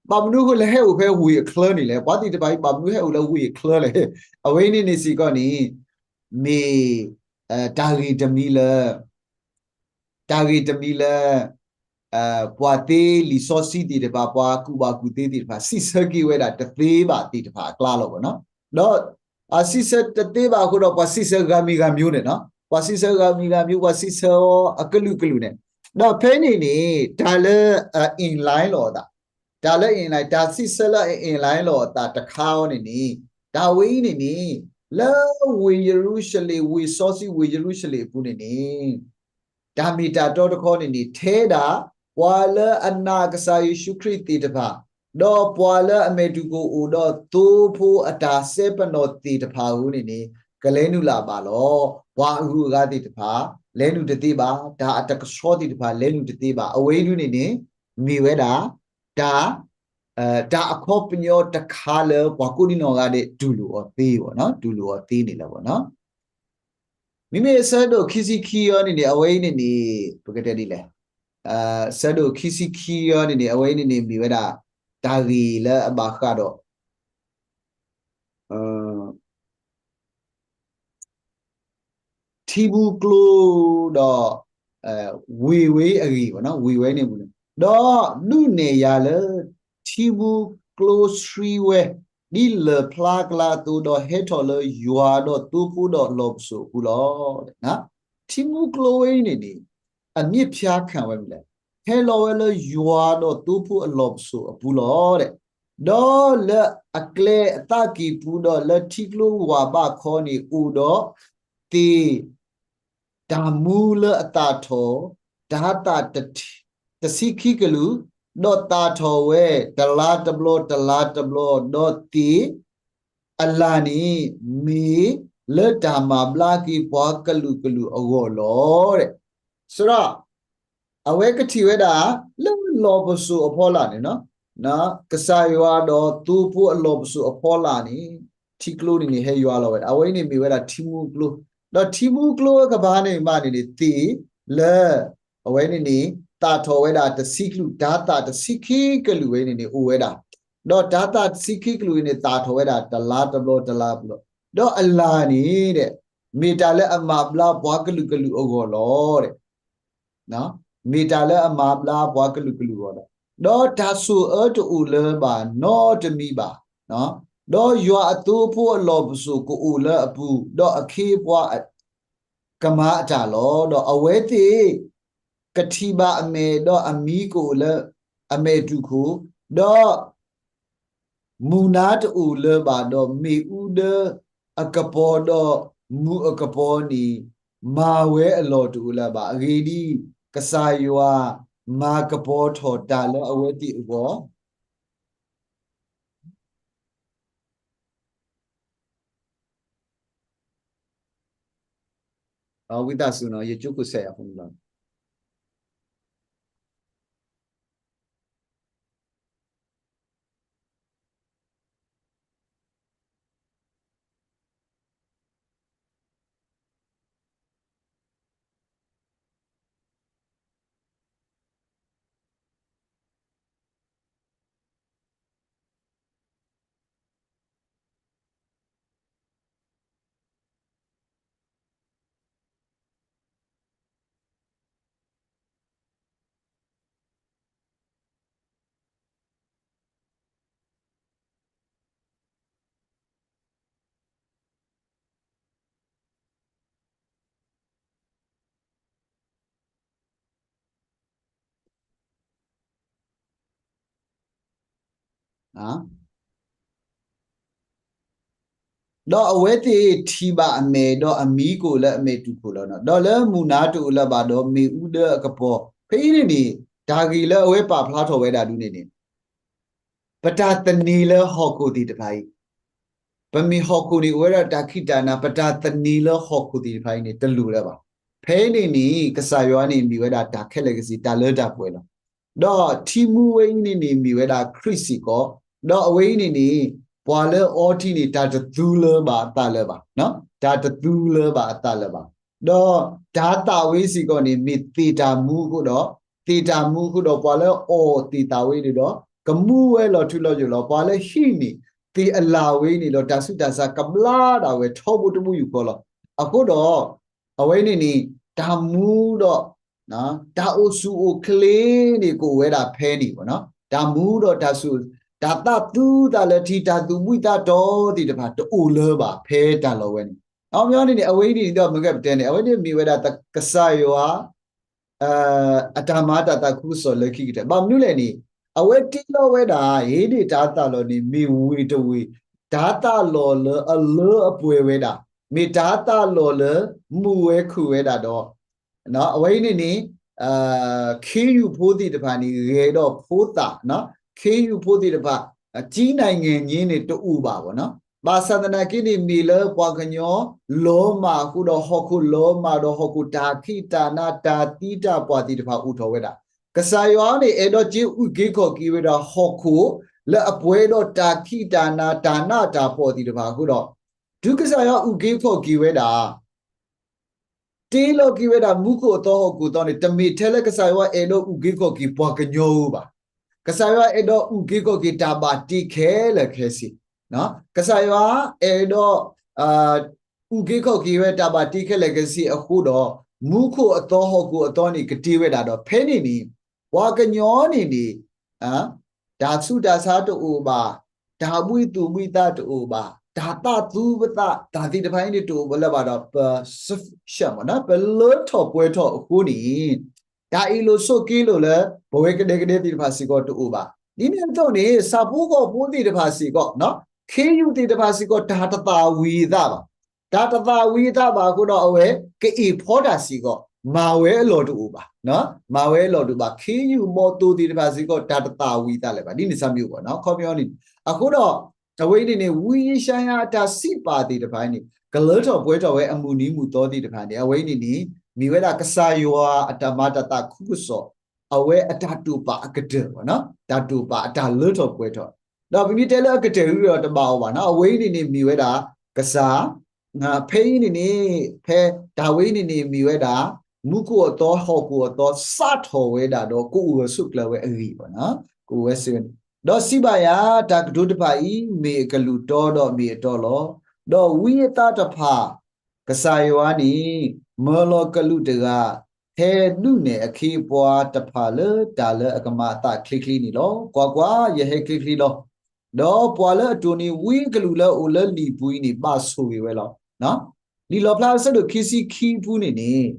ဘၣ်မနုၤအဃိလၢဟဲအိၣ်ဖဲဝ့ၢ်အချၢန့ၣ်လဲၣ်. ပှၤသ့ၣ်တဖၣ်အံၤ ဘၣ်မနုၤဟဲအိၣ်လၢဝ့ၢ်အချၢလဲၣ်. အဝဲန့ၣ်န့ၣ်စ့ၢ်ကီးန့ၣ် မ့ၢ် တၢ်ဂ့ၢ်တမံၤလၢ တၢ်ဂ့ၢ်တမံၤလၢ ပှၤသ့လံာ်စီဆှံသ့ၣ်တဖၣ် ပှၤကူၣ်ဘၣ်ကူၣ်သ့သ့ၣ်တဖၣ် စံးဆၢက့ၤဝဲဒၣ်တသ့ဘၣ်သ့ၣ်တဖၣ်အကျါလီၤဘၣ်နီၤ. ဒီး အစံးဆၢတသ့ဘၣ်အဃိဒီး ပှၤစံးဆၢဂၤမံၤဂၤမံၤန့ၣ်နီၤ. ပှၤစံးဆၢဂၤမံၤဂၤမံၤ ပှၤစံးဆၢအီၤအကလုာ်ကလုာ်န့ၣ်, ဒီးဖဲန့ၣ်န့ၣ် တၢ်လၢအ inline လီၤအသး, တၢ်လၢ inline တၢ်စံးဆၢလၢအ inline လီၤအသးတခါအံၤန့ၣ်န့ၣ်, တၢ်ဝဲအံၤန့ၣ်န့ၣ် လၢဝ့ၢ်ယရူၤၡလ့ၣ် ဝ့ၢ်စီဆှံဝ့ၢ်ယရူၤၡလ့ၣ်အပူၤန့ၣ်န့ၣ် တၢ်မ့ၢ်တၢ်တီတခီန့ၣ်န့ၣ် ထဲဒၣ် ပှၤလၢအနာ်ကစၢ်ယ့ၣ်ၡူးခရံာ်သ့ၣ်တဖၣ်, ဒီးပှၤလၢအမဲာ်တူၢ်ခိၣ်အိၣ်ဒီးသိဖိအတၢ်စဲပနီၣ်သ့ၣ်တဖၣ်ဧိၤန့ၣ်န့ၣ် ကလဲၤနုာ်လၢၤဘၣ်လီၤ. ပှၤအဂုၤအဂၤသ့ၣ်တဖၣ် လဲၤနုာ်တသ့ဘၣ်, တၢ်အတကဆှီသ့ၣ်တဖၣ် လဲၤနုာ်တသ့ဘၣ်. အဝဲအံၤဒုန့ၣ်န့ၣ် မ့ၢ်ဝဲဒၣ် တၢ် တၢ်အခီပညီတခါလၢပှၤကိးဒံနီၢ်ဂၤဒဲး တူၢ်လိာ်အီၤသ့ဘၣ်နီၤ, တူၢ်လိာ်အီၤသ့န့ၣ်လၢၤဘၣ်နီၤ. မ့မ့ၢ်ဆၢဒိၣ်ခံဆံခံအံၤန့ၣ်န့ၣ် အဝဲအံၤန့ၣ်န့ၣ် ပကတဲဒ်လဲၣ်, ဆၢဒိၣ်ခံဆံခံအံၤန့ၣ်န့ၣ် အဝဲအံၤန့ၣ်န့ၣ် မ့ၢ်ဝဲဒၣ် တၢ်ဂ့ၢ်လၢအဘၣ်ဃးဒီး ထံမူကျိဒီး ဝ့ၢ်ဝဲအဂ့ၢ်, ဝ့ၢ်ဝဲန့ၣ်, ဒီးဒုးနဲၣ်ယၤလၢ ထံမူကျိဆှံဝဲ ဒ်လၢၢ်ဖျါကျါအသိး ဒီးဟဲထီၣ်လၢယွၤဒီးသိဖိဒီးလီၢ်ပစိာ်အပူၤလီၤ. ထံမူကျိဝဲအံၤန့ၣ်န့ၣ် အမြစ်ဖျါခံဝဲမနုၤလဲၣ်, ဟဲလီၤဝဲလၢယွၤဒီးသိဖိအလီၢ်ပစိာ်အပူၤလီၤ. ဒီးလၢအကျဲအသးကံၢ်ပူၤဒီးလၢထံကျိဝၢ်ဘးခီန့ၣ်အိၣ်ဒီး သ့ၣ်တၢ်မူလၢအသၣ်ထီၣ် တၤသၣ်တဆံခံကလုာ်, ဒီးသၣ်ထီၣ်ဝဲတလါတဘျီတလါတဘျီ, ဒီးသ့ၣ်အလၣ်န့ၣ် မ့ၢ်လၢတၢ်မၤဘျါက့ၤပှၤကလုာ်ကလုာ်အဂီၢ်လီၤ. ဆိုတော့ အဝဲကထံၣ်ဝဲဒၣ် လၢလီၢ်ပစိာ်အဖီလာ်န့ၣ်, ကစၢ်ယွၤဒီးသိဖိအလီၢ်ပစိာ်အဖီလာ်န့ၣ် ထံကျိန့ၣ်န့ၣ် ဟဲယွၤလီၤဝဲဒၣ်. အဝဲအံၤန့ၣ်မ့ၢ်ဝဲဒၣ်ထံမူကျိ, ဒီးထံမူကျိအကပၤန့ၣ်မးန့ၣ်န့ၣ် သ့ၣ်လၢ အဝဲန့ၣ်န့ၣ် သၣ်ထီၣ်ဝဲဒၣ်တဆံကလုာ်, တၤသၣ်တဆံခံကလုာ်ဝဲန့ၣ်န့ၣ် အိၣ်ဝဲဒၣ်, ဒီးတၤသၣ်တဆံခံကလုာ်န့ၣ် သၣ်ထီၣ်ဝဲဒၣ်တလါတဘျီတလါတဘျီ, ဒီးအလၣ်န့ၣ် မ့ၢ်တၢ်လၢအမၤဘျါပှၤကလုာ်ကလုာ်အဂီၢ်လီၤ. မ့ၢ်တၢ်လၢအမၤဘျါပှၤကလုာ်ကလုာ်အဂီၢ်လီၤ. ဒီးတၢ်ဆိၣ်အၢတအိၣ်လၢၤဘၣ်နီတမံၤဘၣ်. ဒီးယွၤအသိဖိအလီၢ်ပစိာ်ကအိၣ်လၢအပူၤ, ဒီးအခ့အပှၤကမၤအတၢ်လီၤ. ဒီးအဝဲသ့ၣ် ကထံၣ်ဘၣ်အမဲာ်, ဒီးအမံကအိၣ်လၢအမဲာ်တူၢ်ခိၣ်, ဒီး မုၢ်နၤတအိၣ်လၢၤဘၣ်ဒီး မ့ၣ်အူဒၢအကပီၤဒီးမုၢ်အကပီၤန့ၣ် မၤဝဲအလီၢ်တအိၣ်လၢၤဘၣ်. အဂ့ၢ်ဒ်အံၤ, ကစၢ်ယွၤမၤကပီၤထီၣ်တၢ်လၢအဝဲသ့ၣ်အဂီၢ် ဝံသးစူၤနီၤ, ယကၠိခိၣ်ဆဲးယၤဖိန့ၣ်လီၤ.ဒီးအဝဲသ့ၣ်ထံၣ်ဘၣ်အမဲာ်ဒီးအမံကအိၣ်လၢအမဲာ်တူၢ်ခိၣ်လီၤ. ဒီးလၢမုၢ်နၤတအိၣ်လၢၤဘၣ်ဒီး မ့ၣ်အူဒၢအကပီၤ. ဖဲအံၤန့ၣ်န့ၣ် တၢ်ဂ့ၢ်လၢအဝဲပာ်ဖျါထီၣ်ဝဲဒၣ်ဒ်န့ၣ်န့ၣ် ပတၢ်သန့ၤလၢဟီၣ်ခိၣ်သ့ၣ်တဖၣ်အံၤ, ပမ့ၢ်ဟီၣ်ခိၣ်န့ၣ် အိၣ်ဝဲဒၣ်တၢ်ခံးတၢ်နၤ, ပတၢ်သန့ၤလၢဟီၣ်ခိၣ်သ့ၣ်တဖၣ်အံၤန့ၣ် တလိၣ်လၢၤဘၣ်. ဖဲအံၤန့ၣ်န့ၣ် ကစၢ်ယွၤန့ၣ် မ့ၢ်ဝဲဒၣ်တၢ်ခဲလၢာ်ခဲဆ့ တၢ်လၢတၢ်ပှဲၤလီၤ. ဒီးထံမူဝဲအံၤန့ၣ်န့ၣ် မ့ၢ်ဝဲဒၣ်ခရံာ်စ့ၢ်ကီး, ဒီးအဝဲအံၤန့ၣ်န့ၣ် ပှၤလၢအီထံန့ၣ် တၢ်တသူလၢၤဘၣ်အသးလၢၤဘၣ်, တၢ်တသူလၢၤဘၣ်အသးလၢၤဘၣ်. ဒီးတၤသၣ်ဝဲစ့ၢ်ကီးန့ၣ် မ့ၢ်သ့ၣ်တၢ်မူအဃိဒီး, သ့ၣ်တၢ်မူအဃိဒီး ပှၤလၢအအီၣ်သ့ၣ်သၣ်ဝဲန့ၣ်ဒီး ကမူဝဲလီၤထူလီၤယိာ်လီၤ. ပှၤလၢဟံးန့ၢ် သ့ၣ်အလၣ်ဝဲန့ၣ်ဒီး တၢ်ဆူးတၢ်ဆါကဘျါဒၣ်ဝဲ ထီဘိတဘိယူၢ်ဃီလီၤ. အဃိဒီး အဝဲန့ၣ်န့ၣ် တၢ်မူဒီး တၢ်အိၣ်ဆူၣ်အိၣ်ချ့န့ၣ် ကအိၣ်ဝဲဒၣ်ဖဲန့ၣ်, တၢ်မူဒီးတၢ်ဆူၣ်, တၢ်သးသူသးလၢထံ, တၢ်သူၣ်ဘှံးသးတီၤသ့ၣ်တဖၣ် တအိၣ်လၢၤဘၣ်ဖဲတၢ်လီၢ်ဝဲန့ၣ်. အခီပညီန့ၣ်န့ၣ် အဝဲအံၤန့ၣ်ဒီး မ့ၢ်ကဲပတဲန့ၣ် အဝဲန့ၣ်မ့ၢ်ဝဲဒၣ်ကစၢ်ယွၤ အတၢ်မၤတၢ်သးခုကစီၣ်လၢခံကတၢၢ်. ဘၣ်မနုၤလဲၣ်န့ၣ် အဝဲတ့လီၤဝဲဒၣ် ဟ့ၣ်ဒ့ၣ်တၢ်သးလီၢ်န့ၣ် မ့ၢ်ဝ့ၢ်တဝ့ၢ် တၢ်သးလီၢ်လၢအလၢအပှဲၤဝဲဒၣ်, မ့ၢ်တၢ်သးလီၢ်လၢမုာ်ဝဲခုၣ်ဝဲဒၣ်ဒီး အဝဲအံၤန့ၣ်န့ၣ် ခ့ယုၢ်ဖိသ့ၣ်တဖၣ်န့ၣ် ဂဲၤဒီးဖိသၣ်, ခ့ယုၢ်ဖိသ့ၣ်တဖၣ် ကံနံၣ်ငဲၣ်ည့န့ၣ်တအိၣ်ဘၣ်ဘၣ်နီၤ. ဘၣ်ဆၣ်သနာ်က့န့ၣ် မ့ၢ်လၢပှၤကညီလီၤမၢ်အဃိဒီး ဟီၣ်ခိၣ်လီၤမၢ်ဒီး ဟီၣ်ခိၣ်တၢ်ခံးတၢ်နၤ တၢ်သံတၢ်ပှၢ်သ့ၣ်တဖၣ်အိၣ်ထီၣ်ဝဲဒၣ်. ကစၢ်ယွၤန့ၣ် အဲၣ်ဒိးက့ၤအုၣ်က့ၤခီၣ်က့ၤဝဲဒၣ်ဟီၣ်ခိၣ် လၢအပှဲၤဒီးတၢ်ခံးတၢ်နၤ တၢ်နးတၢ်ဖှီၣ်သ့ၣ်တဖၣ်အဃိဒီး တုၤကစၢ်ယွၤအုၣ်က့ၤခီၣ်က့ၤဝဲဒၣ် တ့လီၤက့ၤဝဲဒၣ်မူခိၣ်အသီဟီၣ်ခိၣ်အသီန့ၣ် တမ့ၢ်ထဲလၢကစၢ်ယွၤအဲၣ်ဒိးအုၣ်က့ၤခီၣ်က့ၤပှၤကညီဧိၤဘၣ်. ကစၢ်ယွၤအဲၣ်ဒိးအုၣ်က့ၤခီၣ်က့ၤတၢ်ဘၣ်တ့ခဲလၢာ်ခဲဆ့, ကစၢ်ယွၤအဲၣ်ဒိး အုၣ်က့ၤခီၣ်က့ၤဝဲတၢ်ဘၣ်တ့ခဲလၢာ်ခဲဆ့အဃိဒီး မူခိၣ်အသီဟီၣ်ခိၣ်အသီန့ၣ် ကတ့ဝဲဒၣ်ဒီး ဖဲန့ၣ်န့ၣ် ပှၤကညီန့ၣ်န့ၣ် တၢ်ဆူးတၢ်ဆါတအိၣ်ဘၣ်, တၢ်ဘှံးသူၣ်ဘှံးသးတအိၣ်ဘၣ်, တၢ်သးသူပသး တၢ်သ့ၣ်တဖၣ်အံၤန့ၣ်တအိၣ်လၢၤဘၣ်ဒီး ပ ပလၢထီၣ်ပှဲၤထီၣ်အဃိန့ၣ် တၢ်အ့ၣ်လိာ်ဆိးက့လိာ်လၢ ပဝဲကဒဲကဒဲသ့ၣ်တဖၣ်စ့ၢ်ကီးတအိၣ်ဘၣ်. ဒ်န့ၣ်အသိးန့ၣ် ဆၣ်ဖိကီၢ်ဖိသ့ၣ်တဖၣ်စ့ၢ်ကီး ခ့ယုၢ်သ့ၣ်တဖၣ်စ့ၢ်ကီး တၢ်တသၣ်ဝံၤအသးဘၣ်. တၢ်တသၣ်ဝံၤအသးဘၣ်အဃိဒီး အဝဲကအ့ၣ်ဖီတၢ်စ့ၢ်ကီး မၤဝဲအလီၢ်တအိၣ်ဘၣ်, မၤဝဲအလီၢ်တအိၣ်ဘၣ်. ခ့ယုၢ်ဘီၣ်သိၣ်သ့ၣ်တဖၣ်စ့ၢ်ကီး တၢ်တသၣ်ဝံၤအသးလၢၤဘၣ်. ဒ်န့ၣ်စၢ်မ့ၢ်အိၣ်ဘၣ်နီၤ. အခီပညီန့ၣ် အဃိဒီး အဝဲအံၤန့ၣ်န့ၣ် ဝံယၡါယၤအတၢ်စံးပာ်သ့ၣ်တဖၣ်န့ၣ် ကလၢထီၣ်ပှဲၤထီၣ်ဝဲအမုၢ်နံၤမုၢ်သီသ့ၣ်တဖၣ်န့ၣ် အဝဲအံၤန့ၣ်န့ၣ် မ့ၢ်ဝဲဒၣ်ကစၢ်ယွၤအတၢ်မၤတၢ်သးခုကစီၣ် အဝဲအတၢ်တိာ်ပာ်အကတၢၢ်ဘၣ်နီၤ, တၢ်တိာ်ပာ်အတၢ်လၢထီၣ်ပှဲၤထီၣ်, ဒီးပမ့ၢ်တဲလၢအကတၢၢ်အံၤဒီးတဘၣ်အီၤဘၣ်နီၤ, အဝဲအံၤန့ၣ်န့ၣ်မ့ၢ်ဝဲဒၣ် ကစၢ် ဖဲအံၤန့ၣ်န့ၣ် ဖဲတၢ်ဝဲအံၤန့ၣ်န့ၣ် မ့ၢ်ဝဲဒၣ် မူခိၣ်အသီဟီၣ်ခိၣ်အသီစးထီၣ်ဝဲဒၣ်ဒီး ကအိၣ်ဂၢၢ်ဆိးကျၢၤဝဲအဂ့ၢ်ဘၣ်နီၤ, ကအိၣ်ဝဲစ့ၢ်ဝဲန့ၣ်, ဒီးစံးဘၣ်ယၤ တၢ်ကတိၤတဖၣ်အံၤ မ့ၢ်အကလုၢ်တီဒီးမ့ၢ်အတီလီၤ. ဒီးဝံအသးတဖၣ် ကစၢ်ယွၤန့ၣ် မၢလီၤကလူးတဂၤ ဟဲဒုးနဲၣ်အခ့အပှၤတဖၣ်လၢတၢ်လၢအကမၤအသးချ့ချ့န့ၣ်လီၤ. ကွၢ်ကွၢ်, ယဟဲချ့ချ့လီၤ. ဒီးပှၤလၢအတိၢ်န့ၢ်ဝံအကလုၢ်လၢအအိၣ်လၢလံာ်အပူၤအံၤန့ၣ် ဘၣ်ဆိၣ်ဂ့ၤဝဲလီၤ. လံာ်လီၣ်ဖျါအဆၢဒိၣ်ခံဆံခံပူၤန့ၣ်န့ၣ်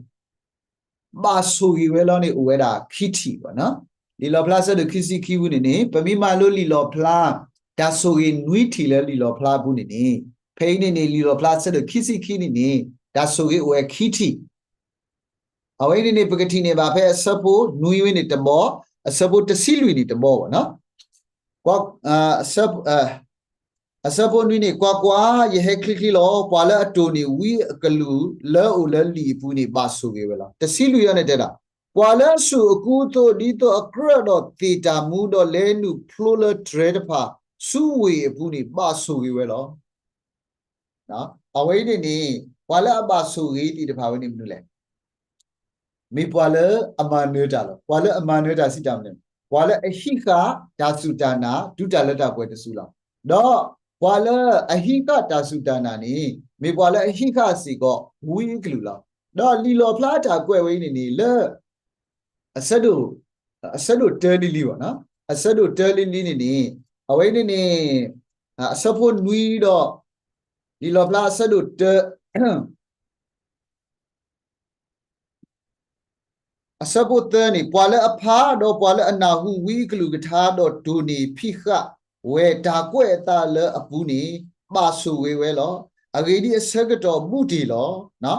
ဘၣ်ဆိၣ်ဂ့ၤဝဲလီၤန့ၣ် အိၣ်ဝဲဒၣ်ခံထံၣ်ဘၣ်နီၤ. လံာ်လီၣ်ဖျါအဆၢဒိၣ်ခံဆံခံပူၤန့ၣ်န့ၣ် ပမ့ၢ်မၤလိလံာ်လီၣ်ဖျါ တၢ်ဆိၣ်ဂ့ၤနွံထံၣ်လၢလံာ်လီၣ်ဖျါအပူၤန့ၣ်န့ၣ် ဖဲအံၤန့ၣ်န့ၣ် လံာ်လီၣ်ဖျါအဆၢဒိၣ်ခံဆံခံန့ၣ်န့ၣ် တၢ်ဆိၣ်ဂ့ၤအိၣ်ဝဲခံထံၣ် အဝဲန့ၣ်န့ၣ် ပကထံၣ်န့ၢ်ဘၣ်ဖဲအဆၢဖိနွံဝဲန့ၣ်တဘီ, အဆၢဖိတဆံလွံၢ်န့ၣ်တဘီဘၣ်နီၤ. ကွၢ် အဆၢ အဆၢဖိနွံန့ၣ် ကွၢ်ကွၢ်, ယဟဲချ့ချ့လီၤ. ပှၤလၢအတိၢ်န့ၢ်ဝံအကလုၢ်လၢအအိၣ်လၢလံာ်အပူၤန့ၣ် ဘၣ်ဆိၣ်ဂ့ၤဝဲလီၤ. တဆံလွံၢ်အံၤန့ၣ်တဲဒၣ်, ပှၤလၢအဆူၣ်အကူအသိး ဒ်သိးအကြၢးဒီးသ့ၣ်တၢ်မူဒီးလဲၤနုာ်ဖျိလၢတြဲၤတဖၣ် ဆူဝ့ၢ်အပူၤန့ၣ် ဘၣ်ဆိၣ်ဂ့ၤဝဲလီၤ. အဝဲအံၤန့ၣ်န့ၣ် ပှၤလၢအဘၣ်ဆိၣ်ဂ့ၤသ့ၣ်တဖၣ်ဝဲန့ၣ်မနုၤလဲၣ်. မ့ၢ်ပှၤလၢအမၤနၢၤတၢ်လီၤ. ပှၤလၢအမၤနၢၤတၢ်စံးတၢ်မနုၤလဲၣ်, ပှၤလၢအဟံးဃာ်တၢ်စူၢ်တၢ်နာ် တုၤတၢ်လၢတၢ်ပှဲၤတစုလီၤ. ဒီးပှၤလၢအဟံးဃာ်တၢ်စူၢ်တၢ်နာ်န့ၣ် မ့ၢ်ပှၤလၢအဟံးဃာ်စ့ၢ်ကီးဝံအကလုၢ်လီၤ. ဒီးလံာ်လီၣ်ဖျါတၢ်ကွဲးဝဲအံၤန့ၣ်န့ၣ် လၢ အဆၢဒိၣ် အဆၢဒိၣ်တၢလံၤလံၤဘၣ်နီၤ, အဆၢဒိၣ်တၢလံၤလံၤန့ၣ်န့ၣ် အဝဲန့ၣ်န့ၣ် အဆၢဖိနွံဒီး လံာ်လီၣ်ဖျါအဆၢဒိၣ်တၢ အဆၢဖိသၢန့ၣ် ပှၤလၢအဖးဒီးပှၤလၢအနၢ်ဟူဝံအကလုၢ်ကထါဒီးတိၢ်န့ၢ်ဖံးဃာ်ဝဲတၢ်ကွဲးအသးလၢအပူၤန့ၣ် ဘၣ်ဆိၣ်ဂ့ၤဝဲလီၤ. အဂ့ၢ်ဒ်အဆၢကတီၢ်ဘူးတ့ၢ်လီၤ.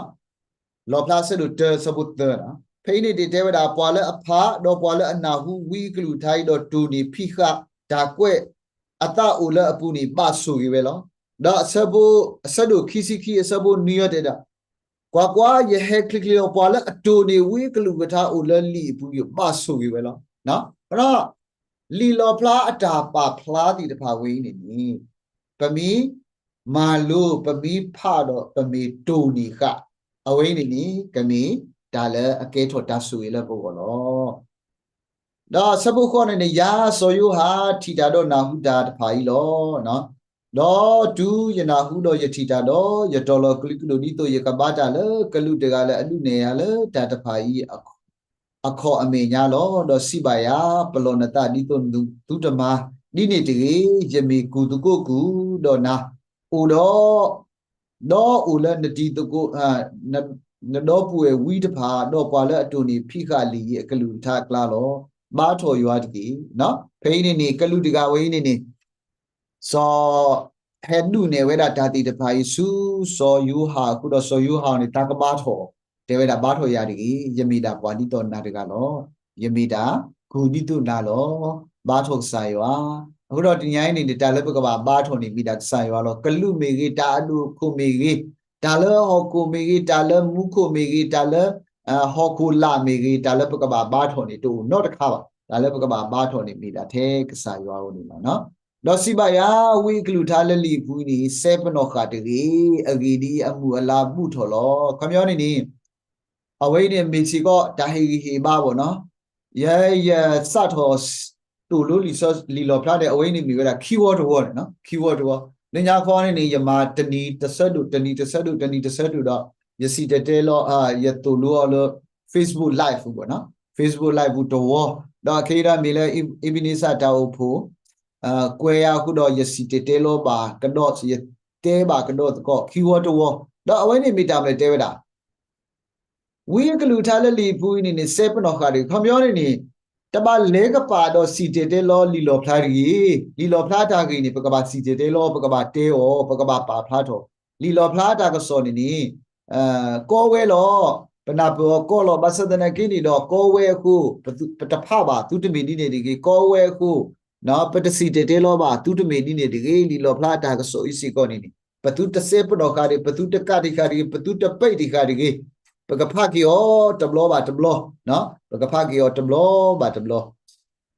လီၣ်ဖျါဆၢဒိၣ်တၢ ဆၢဖိသၢနီၤ, ဖဲအံၤန့ၣ်ဒ်တဲဝဲဒၣ် ပှၤလၢအဖး ဒီးပှၤလၢအနၢ်ဟူဝံအကလုၢ်ကထါအံၤ ဒီးတိၢ်န့ၢ်ဖံးဃာ်တၢ်ကွဲးအသးအိၣ်လၢအပူၤန့ၣ် ဘၣ်ဆိၣ်ဂ့ၤဝဲလီၤ. ဒီးအဆၢဖိ အဆၢဒိၣ်ခံဆံခံ အဆၢဖိနွံအံၤတဲဒၣ်, ကွၢ်ကွၢ်, ယဟဲချ့ချ့လီၤ. ပှၤလၢအတိၢ်န့ၢ်ဝံအကလုၢ်ကထါအိၣ်လၢလံာ်အပူၤ ဘၣ်ဆိၣ်ဂ့ၤဝဲလီၤ. လံာ်လီၣ်ဖျါအတၢ်ပာ်ဖျါသ့ၣ်တဖၣ်ဝဲအံၤန့ၣ်န့ၣ် ပမ့ၢ်မၤလိ ပမ့ၢ်ဖးဒီး ပမ့ၢ်တိၢ်န့ၢ်ဃာ် အဝဲအံၤန့ၣ်န့ၣ် ကမ့ၢ်တၢ်လၢအကဲထီၣ်တၢ်ဆိၣ်ဂ့ၤလၢပဂီၢ်လီၤ. ဒီးအဆၢဖိဃိးန့ၣ်န့ၣ် ယၤစီၤယိၤဟၣ် ထံၣ်တၢ်ဒီးနၢ်ဟူတၢ်တဖၣ်အံၤလီၤ. ဒီးတုၤယနၢ်ဟူဒီးယထံၣ်တၢ်ဒီး ယတီၤလီၤကလုာ်ကဒိၣ် ဒ်သိးယကဘါတၢ်လၢကလူးတဂၤလၢအဒုးနဲၣ်ယၤလၢတၢ်တဖၣ်အံၤ အခီၣ်အမဲာ်ညါလီၤ. ဒီးစံးဘၣ်ယၤ, ပလီၢ်နသးဒ်သိးနသူတမၤ, ဒ်န့ၣ်တဂ့ၤ, ယမ့ၢ်ကူၣ်သကိးကူၣ်ဒီးနၤ, အိၣ်ဒီး ဒီးအိၣ်လၢနတံၤသကိး, နဒီပုၢ်ဝဲၢ်ဝံတဖၣ်, ဒီးပှၤလၢအတိၢ်နီၣ်ဖံးဃာ်လံာ်ယံၤအကလုၢ်ကထါအကျါလီၤ. ဘါထီၣ်ယွၤတက့ၢ်. ဖဲအံၤန့ၣ်န့ၣ် ကလူးတဂၤဝဲအံၤန့ၣ်န့ၣ် စီၤ ဟဲဒုးနဲၣ်ဝဲဒၣ်တၢ်သ့ၣ်တဖၣ်အံၤဆူ စီၤယိၤဟၣ်အဃိဒီး စီၤယိၤဟၣ်န့ၣ် တၢ်ကဘါထီၣ်, တဲဝဲဒၣ် ဘါထီၣ်ယၤတဂ့ၤ, ယမ့ၢ်ဒၣ်ပှၤဒ်သိးနၤတဂၤလီၤ. ယမ့ၢ်တၢ်ကူၣ်ဒ်သိးနၤလီၤ. ဘါထီၣ်ကစၢ်ယွၤ. အဃိဒီးတနံၤအံၤန့ၣ် တၢ်လၢပကဘၣ်ဘါထီၣ်န့ၣ် မ့ၢ်ဒၣ်ကစၢ်ယွၤလီၤ. ကလူးမ့ၢ်ဂ့ၤ, တၢ်အဒိၣ်အခိၣ်မ့ၢ်ဂ့ၤ, တၢ်လၢဟီၣ်ခိၣ်မ့ၢ်ဂ့ၤ, တၢ်လၢမူခိၣ်မ့ၢ်ဂ့ၤ, တၢ်လၢ ဟီၣ်ခိၣ်လာ်မ့ၢ်ဂ့ၤ, တၢ်လၢပကဘၣ်ဘါထီၣ်န့ၣ် တအိၣ်နီတခါဘၣ်. တၢ်လၢပကဘၣ်ဘါထီၣ်န့ၣ် မ့ၢ်ဒၣ်ထဲကစၢ်ယွၤအအိၣ်န့ၣ်လီၤ. ဒီးစံးဘၣ်ယၤ, ဝံအကလုၢ်ကထါလၢလံာ်အပူၤအံၤန့ၣ် စဲပနီၣ်ဃာ်တဂ့ၤ, အဂ့ၢ်ဒ်အံၤ, အမုၢ်အလါဘူၣ်ထီၣ်လီၤ. ခီပညီန့ၣ်န့ၣ် အဝဲအံၤန့ၣ်မ့ၢ်စ့ၢ်ကီးတၢ်ဟ့ၣ်ဂံၢ်ဟ့ၣ်ဘါဘၣ်နီၤ. ယဲယစးထီၣ် သိၣ်လိလံာ်လီၣ်ဖျါန့ၣ် အဝဲအံၤန့ၣ်မ့ၢ်ဝဲဒၣ်ခံဝီတဝီန့ၣ်, ခံဝီတဝီ. လၢညါခီန့ၣ်န့ၣ် ယမၤတနံၤတဆၢဒိၣ် တနံၤတဆၢဒိၣ် တနံၤတဆၢဒိၣ်ဒီး ယစံၣ်တဲၤတဲလီၤ, ယသိၣ်လိအီၤလၢ Facebook Live ပူၤနီၤ, Facebook Live ပူၤတဝီ, ဒီးအခဲအံၤဒၣ်မ့ၢ်လၢ Ebenezer တၢ်အိၣ်ဖှိၣ် ကွဲးယၤအဃိဒီး ယစံၣ်တဲၤတဲလီၤဘၣ်ကဒီး, ယတဲဘၣ်ကဒီးသကိး ခံဝီတဝီ, ဒီးအဝဲန့ၣ်မ့ၢ်တၢ်မနုၤလဲၣ်တဲဝဲဒၣ် ဝံအကလုၢ်ကထါလၢလံာ်အပူၤအံၤန့ၣ်န့ၣ် စဲပနီၣ်ဃာ်တဂ့ၤ, ခီပညီန့ၣ်န့ၣ် တဘၣ်လဲၤကပာ်ဒီးစံၣ်တဲၤတဲလီၤလံာ်လီၣ်ဖျါတဂ့ၤ. လံာ်လီၣ်ဖျါတၢ်ဂ့ၢ်န့ၣ် ပကဘၣ်စံၣ်တဲၤတဲလီၤ, ပကဘၣ်တဲအီၤ, ပကဘၣ်ပာ်ဖျါထီၣ်. လံာ်လီၣ်ဖျါတၢ်ကစီၣ်န့ၣ်န့ၣ် ကီဝဲလီၤ. ပနၢ်ပၢၢ်အီၤကီလီၤ. ဘၣ်ဆၣ်သနာ်က့န့ၣ်ဒီး ကီဝဲအဃိ ပတဖးဘၣ်သုတမ့ၢ်ဒ်န့ၣ်တဂ့ၤ, ကီဝဲအဃိ ပတစံၣ်တဲၤတဲလီၤဘၣ်သုတမ့ၢ်ဒ်န့ၣ်တဂ့ၤ. လံာ်လီၣ်ဖျါတၢ်ကစီၣ်အံၤစ့ၢ်ကီးန့ၣ်န့ၣ် ပသုတစဲပနီၣ်ဃာ်တဂ့ၤ, ပသုတကးတံာ်ဃာ်တဂ့ၤ, ပသုတပဲာ်တံာ်ဃာ်တဂ့ၤ. ပကဖးက့ၤအီၤတဘျီဘၣ်တဘျီ, ပကဖးက့ၤအီၤတဘျီဘၣ်တဘျီ.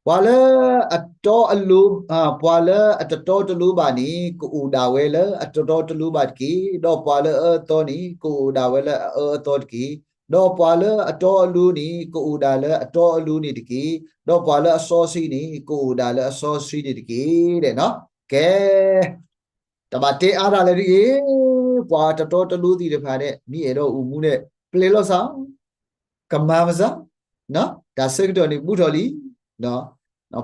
ပှၤလၢအတီအလိၤ, ပှၤလၢအတတီတလိၤဘၣ်န့ၣ် ကအိၣ်ဒၣ်ဝဲလၢအတတီတလိၤဘၣ်တက့ၢ်. ဒီးပှၤလၢအအၢအသီန့ၣ် ကအိၣ်ဒၣ်ဝဲလၢအအၢအသီတက့ၢ်. ဒီးပှၤလၢအတီအလိၤန့ၣ် ကအိၣ်ဒၣ်လၢအတီအလိၤန့ၣ်တက့ၢ်. ဒီးပှၤလၢအစီဆှံန့ၣ် ကအိၣ်ဒၣ်လၢအစီဆှံန့ၣ်တက့ၢ်. ကဲ တဘၣ်တဲအါတၢ်လၢၤတဂ့ၤ, ပှၤတတီတလိၤသ့ၣ်တဖၣ်န့ၣ် မ့ၢ်အဲၣ်ဒိးအိၣ်မူန့ၣ် ပျဲလီၤစၢ်, ကမၤမစၢ်, တၢ်ဆၢကတီၢ်န့ၣ်ဘူးထီၣ်လံ.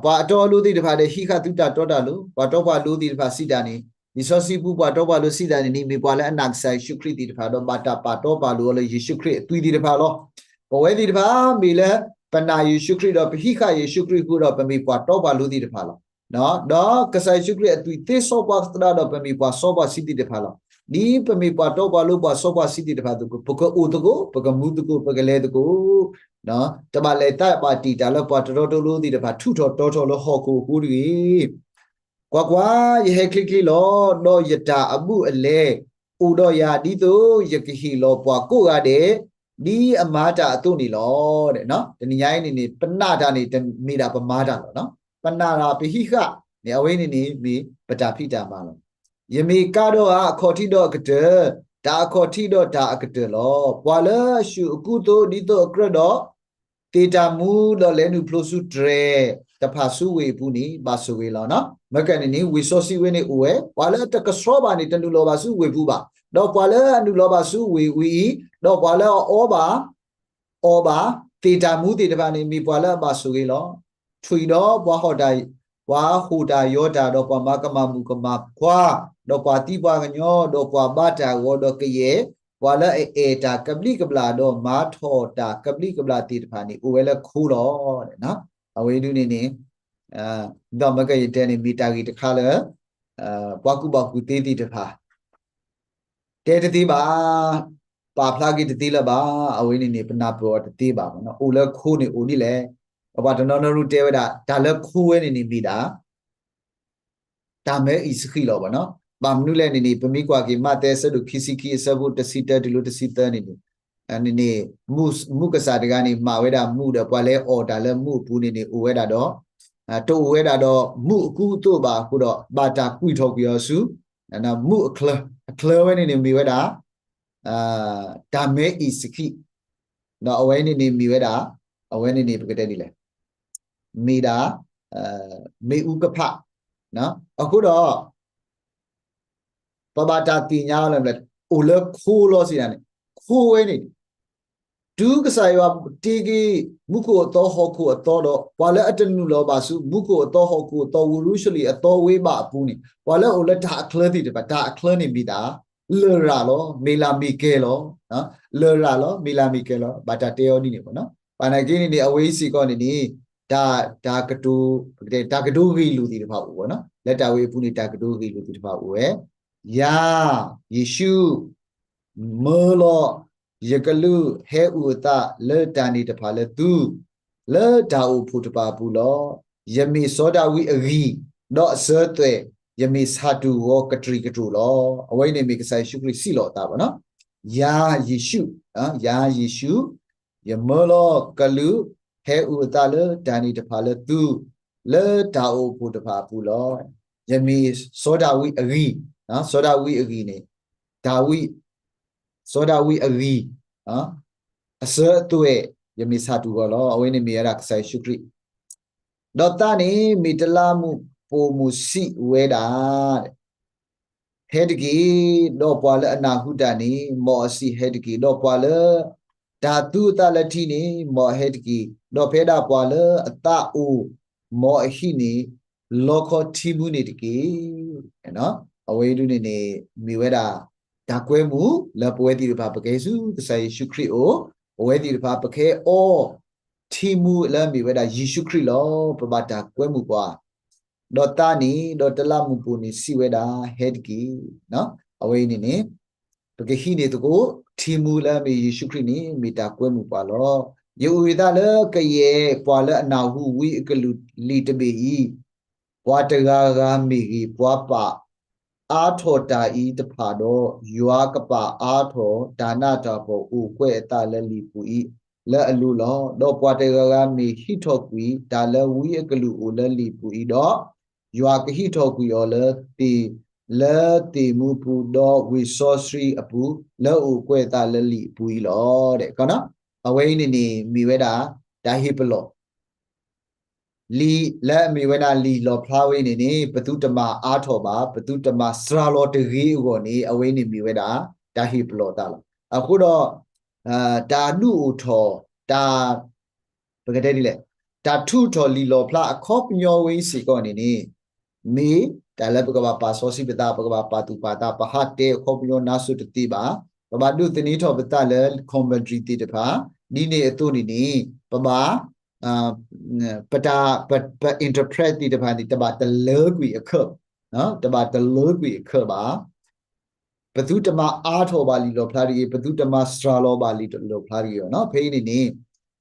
ပှၤအတီအလိၤသ့ၣ်တဖၣ်ဒီး ဟံးဃာ်သုတၢ်တီတၢ်လိၤ, ပှၤတီပှၤလိၤသ့ၣ်တဖၣ်စံးတၢ်န့ၣ် လံာ်စီဆှံပူၤ ပှၤတီပှၤလိၤစံးတၢ်န့ၣ်န့ၣ် မ့ၢ်ပှၤလၢအနာ်ကစၢ်ယ့ၣ်ၡူးခရံာ်သ့ၣ်တဖၣ်ဒီး ဘၣ်တၢ်ပာ်တီပာ်လိၤအီၤလၢယ့ၣ်ၡူးခရံာ်အသွံၣ်သ့ၣ်တဖၣ်လီၤ. ပဝဲသ့ၣ်တဖၣ် မ့ၢ်လၢပနာ်ယ့ၣ်ၡူးခရံာ်ဒီး ပဟံးဃာ်ယ့ၣ်ၡူးခရံာ်အဃိဒီး ပမ့ၢ်ပှၤတီပှၤလိၤသ့ၣ်တဖၣ်လီၤ. ဒီးကစၢ်ယ့ၣ်ၡူးခရံာ်အသွံၣ်သ့စီပှၤသရၣ်ဒီး ပမ့ၢ်ပှၤစီပှၤဆှံသ့ၣ်တဖၣ်လီၤ. ဒ်ပမ့ၢ်ပှၤတီပှၤလိၤပှၤစီပှၤဆှံသ့ၣ်တဖၣ်အသိး ပကအိၣ်သကိး ပကမူသကိး ပကလဲၤသကိး တဘၣ်လဲၤသးဘၣ်တံာ်တာ်လၢပှၤတတီတလိၤသ့ၣ်တဖၣ် ထူးထီၣ်တီၤထီၣ်လၢဟီၣ်ခိၣ်အဃိတဂ့ၤ. ကွၢ်ကွၢ်, ယဟဲချ့ချ့လီၤ. ဒီးယတၢ်အဘူးအလဲ အိၣ်ဒီးယၤဒ်သိးယကဟ့ၣ်လီၤပှၤကိးဂၤဒဲး ဒ်အမၤတၢ်အသိးန့ၣ်လီၤ. တနံၤညါအံၤန့ၣ်န့ၣ် ပနာ်တၢ်န့ၣ် တမ့ၢ်ဒၣ်ပမၤတၢ်လီၤ. ပနာ်တၢ်ပဟံးဃာ်န့ၣ် အဝဲန့ၣ်န့ၣ် မ့ၢ်ပတၢ်ဖံးတၢ်မၤလီၤ. ယမ့ၢ်ကါဒီးဧါ အခီၣ်ထံးဒီးအကတၢၢ်, တၢ်အခီၣ်ထံးဒီးတၢ်အကတၢၢ်လီၤ. ပှၤလၢအဆူၣ်အကူသိး ဒ်သိးအကြၢးဒီး သ့ၣ်တၢ်မူဒီးလဲၤနုာ်ဖျိဆူတြဲၤတဖၣ်ဆူဝ့ၢ်အပူၤန့ၣ် ဘၣ်ဆိၣ်ဂ့ၤလီၤ. မ့ၢ်ကဲန့ၣ်န့ၣ် ဝ့ၢ်စီဆှံဝဲန့ၣ်အိၣ်ဝဲ, ပှၤလၢအတကဆှီဘၣ်န့ၣ် တနုာ်လီၤဘၣ်ဆူဝ့ၢ်ပူၤဘၣ်. ဒီးပှၤလၢအနုာ်လီၤဘၣ်ဆူဝ့ၢ်ဝဲအံၤ, ဒီးပှၤလၢအအီဘၣ် အီဘၣ် သ့ၣ်တၢ်မူသ့ၣ်တဖၣ်န့ၣ် မ့ၢ်ပှၤလၢအဘၣ်ဆိၣ်ဂ့ၤလီၤ. ထွံၣ်ဒီးပှၤဟီၣ်တၢ်, ပှၤဟီၣ်တၢ်ယီၤတၢ်, ဒီးပှၤမၤကမၣ်မုၣ်ကမၣ်ခွါ, ဒီးပှၤသံပှၤကညီ, ဒီးပှၤဘါတၢ်ဂီၤဒီးကယဲၢ်, ပှၤလၢအအဲၣ်တၢ်ကဘျံးကဘျၣ်, ဒီးမၤထီၣ်တၢ်ကဘျံးကဘျၣ်သ့ၣ်တဖၣ်န့ၣ် အိၣ်ဝဲလၢခိလီၤ. အဝဲဒ်န့ၣ်န့ၣ် ဒီးမ့ၢ်ကဲယတဲန့ၣ် မ့ၢ်တၢ်ဂ့ၢ်တခါလၢ ပှၤကူၣ်ဘၣ်ကူၣ်သ့သ့ၣ်တဖၣ် တဲတသ့ဘၣ်, ပာ်ဖျါက့ၤတသ့လၢၤဘၣ်. အဝဲန့ၣ်န့ၣ် ပနၢ်ပၢၢ်အီၤတသ့ဘၣ်. အိၣ်လၢခိန့ၣ်အိၣ်ဒ်လဲၣ်. ပှၤတနီၤနီၤရူတဲဝဲဒၣ် တၢ်လၢခိဝဲန့ၣ်န့ၣ်မ့ၢ်ဒၣ် တၢ်မၢအံၣ်စဃံးလီၤဘၣ်နီၤ. ဘၣ်မနုၤလဲၣ်န့ၣ်န့ၣ် ပမ့ၢ်ကွၢ်က့ၤ မးသဲအဆၢဒိၣ်ခံဆံခံ အဆၢဖိတဆံတၢတုၤလၢတဆံသၢန့ၣ်န့ၣ် န့ၣ်န့ၣ် မူၢ်ကစၢ်တဂၤန့ၣ် မၤဝဲဒၣ်မူၣ်ဒီး ပှၤလဲၤအီၣ်တၢ်လၢမူၣ်အပူၤန့ၣ်န့ၣ် အိၣ်ဝဲဒၣ်ဒီး တအိၣ်ဝဲဒၣ်ဒီးမူၣ်အကူအသိးဘၣ်အဃိဒီး ဘၣ်တၢ်ကွံာ်ထီၣ်ကွံာ်အီၤဆူ မူၣ်အချၢ, အချၢဝဲန့ၣ်န့ၣ်မ့ၢ်ဝဲဒၣ် တၢ်မၢအံၣ်စဃံး, ဒီးအဝဲန့ၣ်န့ၣ်မ့ၢ်ဝဲဒၣ် အဝဲန့ၣ်န့ၣ် ပကတဲဒ်လဲၣ်, မ့ၢ်ဒၣ် မ့ၣ်အူကဖး, အဃိဒီး ပဘၣ်တၢ်သ့ၣ်ညါလၢ အိၣ်လၢခိလီၤစံးဒၣ်န့ၣ်, ခိဝဲန့ၣ် တုၤကစၢ်ယွၤတ့က့ၤ မူခိၣ်အသီဟီၣ်ခိၣ်အသီဒီး ပှၤလၢအတနုာ်လီၤဘၣ်ဆူ မူခိၣ်အသီဟီၣ်ခိၣ်အသီ ဝ့ၢ်ရူၤၡလ့ၣ်အသီဝ့ဘၣ်အပူၤန့ၣ် ပှၤလၢအအိၣ်လၢတၢ်အချၢသ့ၣ်တဖၣ် တၢ်အချၢန့ၣ်မ့ၢ်ဒၣ် လရာ်လီၤ, မ့ၢ်လၢမ့ၢ်ကဲလီၤ, လရာ်လီၤ, မ့ၢ်လၢမ့ၢ်ကဲလီၤ, ဘၣ်တၢ်တဲအီၤဒ်န့ၣ်ဘၣ်နီၤ. ဘၣ်နာ်က့န့ၣ်န့ၣ် အဝဲအံၤစ့ၢ်ကီးန့ၣ်န့ၣ် တၢ် တၢ်ကတိၤ တၢ်ကတိၤဂ့ၢ်လိာ်သ့ၣ်တဖၣ်အိၣ်ဘၣ်နီၤ. လၢတၢ်ဝဲအပူၤန့ၣ် တၢ်ကတိၤဂ့ၢ်လိာ်သ့ၣ်တဖၣ်အိၣ်ဝဲ, ယၤ ယ့ၣ်ၡူး မၢလီၤ ယကလုၢ်ဟဲအုၣ်အသးလၢတၢ်န့ၣ်တဖၣ်လၢသု လၢတၢ်အိၣ်ဖှိၣ်တဖၣ်အပူၤလီၤ. ယမ့ၢ်စီၤဒၤဝံးအဂံၢ်, ဒီးအစၢၤအသွဲၣ်, ယမ့ၢ်ဆၣ်တူၢ်ဂီၤကတြီၢ်ကတြိၢ်လီၤ. အဝဲအံၤန့ၣ်မ့ၢ်ကစၢ်ယ့ၣ်ၡူးခရံာ်စံးလီၤအသးဘၣ်နီၤ. ယၤယ့ၣ်ၡူး, ယၤယ့ၣ်ၡူး ယမၢလီၤကလုၢ်ဟဲအုၣ်အသးလၢတၢ်န့ၣ်တဖၣ်လၢသု လၢတၢ်အိၣ်ဖှိၣ်တဖၣ်အပူၤလီၤ. ယမ့ၢ်စီၤဒၤဝံးအဂံၢ်, စီၤဒၤဝံးအဂံၢ်န့ၣ် ဒၤဝံး, စီၤဒၤဝံးအဂံၢ်, အစၢၤအသွဲၣ် ယမ့ၢ်ဆၣ်တူၢ်ဂီၤလီၤ. အဝဲန့ၣ်မ့ၢ်ဝဲဒၣ်ကစၢ်ယ့ၣ်ၡူးခရံာ် ဒီးသးန့ၣ်မ့ၢ်တလးမူးပိာ်မုၣ်စံးဝဲဒၣ် ဟဲတက့ၢ်, ဒီးပှၤလၢအနၢ်ဟူတၢ်န့ၣ် မ်အစံးဟဲတက့ၢ်, ဒီးပှၤလၢ တၢ်သူအသးလၢထံန့ၣ် မ်အဟဲတက့ၢ်, ဒီးဖဲဒၣ်ပှၤလၢအသးအိၣ် မ်အဟံးန့ၢ် လီခီထံမူန့ၣ်တက့ၢ်. အဝဲအံၤဒ်န့ၣ်န့ၣ် မ့ၢ်ဝဲဒၣ် တၢ်ကွဲမုာ်လၢပဝဲသ့ၣ်တဖၣ် ပကဟဲဆူကစၢ်ယ့ၣ်ၡူးခရံာ်အအိၣ်, ပဝဲသ့ၣ်တဖၣ် ပကဟဲအီထံမူလၢအမ့ၢ်ဝဲဒၣ်ယ့ၣ်ၡူးခရံာ်လီၤ. ပဘၣ်တၢ်ကွဲမုာ်ပှၤ ဒီးသးန့ၣ် ဒီးတလးမူးပိာ်န့ၣ်စံးဝဲဒၣ် ဟဲတက့ၢ်. အဝဲအံၤန့ၣ်န့ၣ် ပကဟံးန့ၢ်သကိး ထံမူလၢအမ့ၢ်ယ့ၣ်ၡူးခရံာ်န့ၣ် မ့ၢ်တၢ်ကွဲမုာ်ပှၤလီၤ. ယအုၣ်ယသးလၢကယဲၢ်ပှၤလၢအနၢ်ဟူဝံအကလုၢ်လံာ်တဘ့ၣ်အံၤ, ပှၤတဂၤဂၤမ့ၢ်ဂ့ၤ, ပှၤပာ်အါထီၣ်တၢ်အံၤတဖၣ်ဒီး ယွၤကပာ်အါထီၣ်တၢ်နးတၢ်ဖှီၣ်အိၣ်ကွဲးအသးလၢလံာ်ပူၤအံၤ လၢအလိၤလီၤ. ဒီးပှၤတဂၤဂၤမ့ၢ်ဟံးထီၣ်ကွံာ်တၢ်လၢဝံအကလုၢ်အိၣ်လၢလံာ်ပူၤအံၤဒီး, ယွၤကဟံးထီၣ်ကွံာ်အီၤလၢသ့ၣ်, လၢသ့ၣ်မူပူၤ, ဒီးဝ့ၢ်စီဆှံအပူၤ, လၢအအိၣ်ကွဲးအသးလၢလံာ်အပူၤအံၤလီၤ. အဝဲအံၤန့ၣ်န့ၣ် မ့ၢ်ဝဲဒၣ် တၢ်ဟ့ၣ်ပလီၢ် လံာ်လၢအမ့ၢ်ဝဲဒၣ်လံာ်လီၣ်ဖျါဝဲအံၤန့ၣ်န့ၣ် ပသုတမၤအါထီၣ်ဘၣ်, ပသုတမၤစှၤလီၤတဂ့ၤအဂီၢ်န့ၣ် အဝဲအံၤန့ၣ်မ့ၢ်ဝဲဒၣ် တၢ်ဟ့ၣ်ပလီၢ်သးလီၤ. အဃိဒီး တၢ်ဒုးအိၣ်ထီၣ် တၢ် ပကတဲဒ်လဲၣ်, တၢ်ထုးထီၣ်လံာ်လီၣ်ဖျါအခီပညီဝဲအံၤစ့ၢ်ကီးန့ၣ်န့ၣ် မ့ၢ်တၢ်လၢပကဘၣ်ပာ်စီဆှံပသး, ပကဘၣ်ပာ်သူၣ်ပာ်သး, ပဟးတဲအခီပညီနါစိၤတသ့ဘၣ်, ပဘၣ်ဒိးသန့ၤထီၣ်ပသးလၢ commentary သ့ၣ်တဖၣ်, ဒ်န့ၣ်အသိးန့ၣ်န့ၣ် ပဘၣ် ပတၢ် ပ ပ interpret သ့ၣ်တဖၣ်န့ၣ် တဘၣ်တလၢကွံာ်အခၢး, တဘၣ်တလၢကွံာ်အခၢးဘၣ်. ပသုတမၤအါထီၣ်ဘၣ်လံာ်လီၣ်ဖျါတဂ့ၤ, ပသုတမၤစှၤလီၤဘၣ်လံာ်လီၣ်ဖျါတဂ့ၤဘၣ်. ဖဲအံၤန့ၣ်န့ၣ်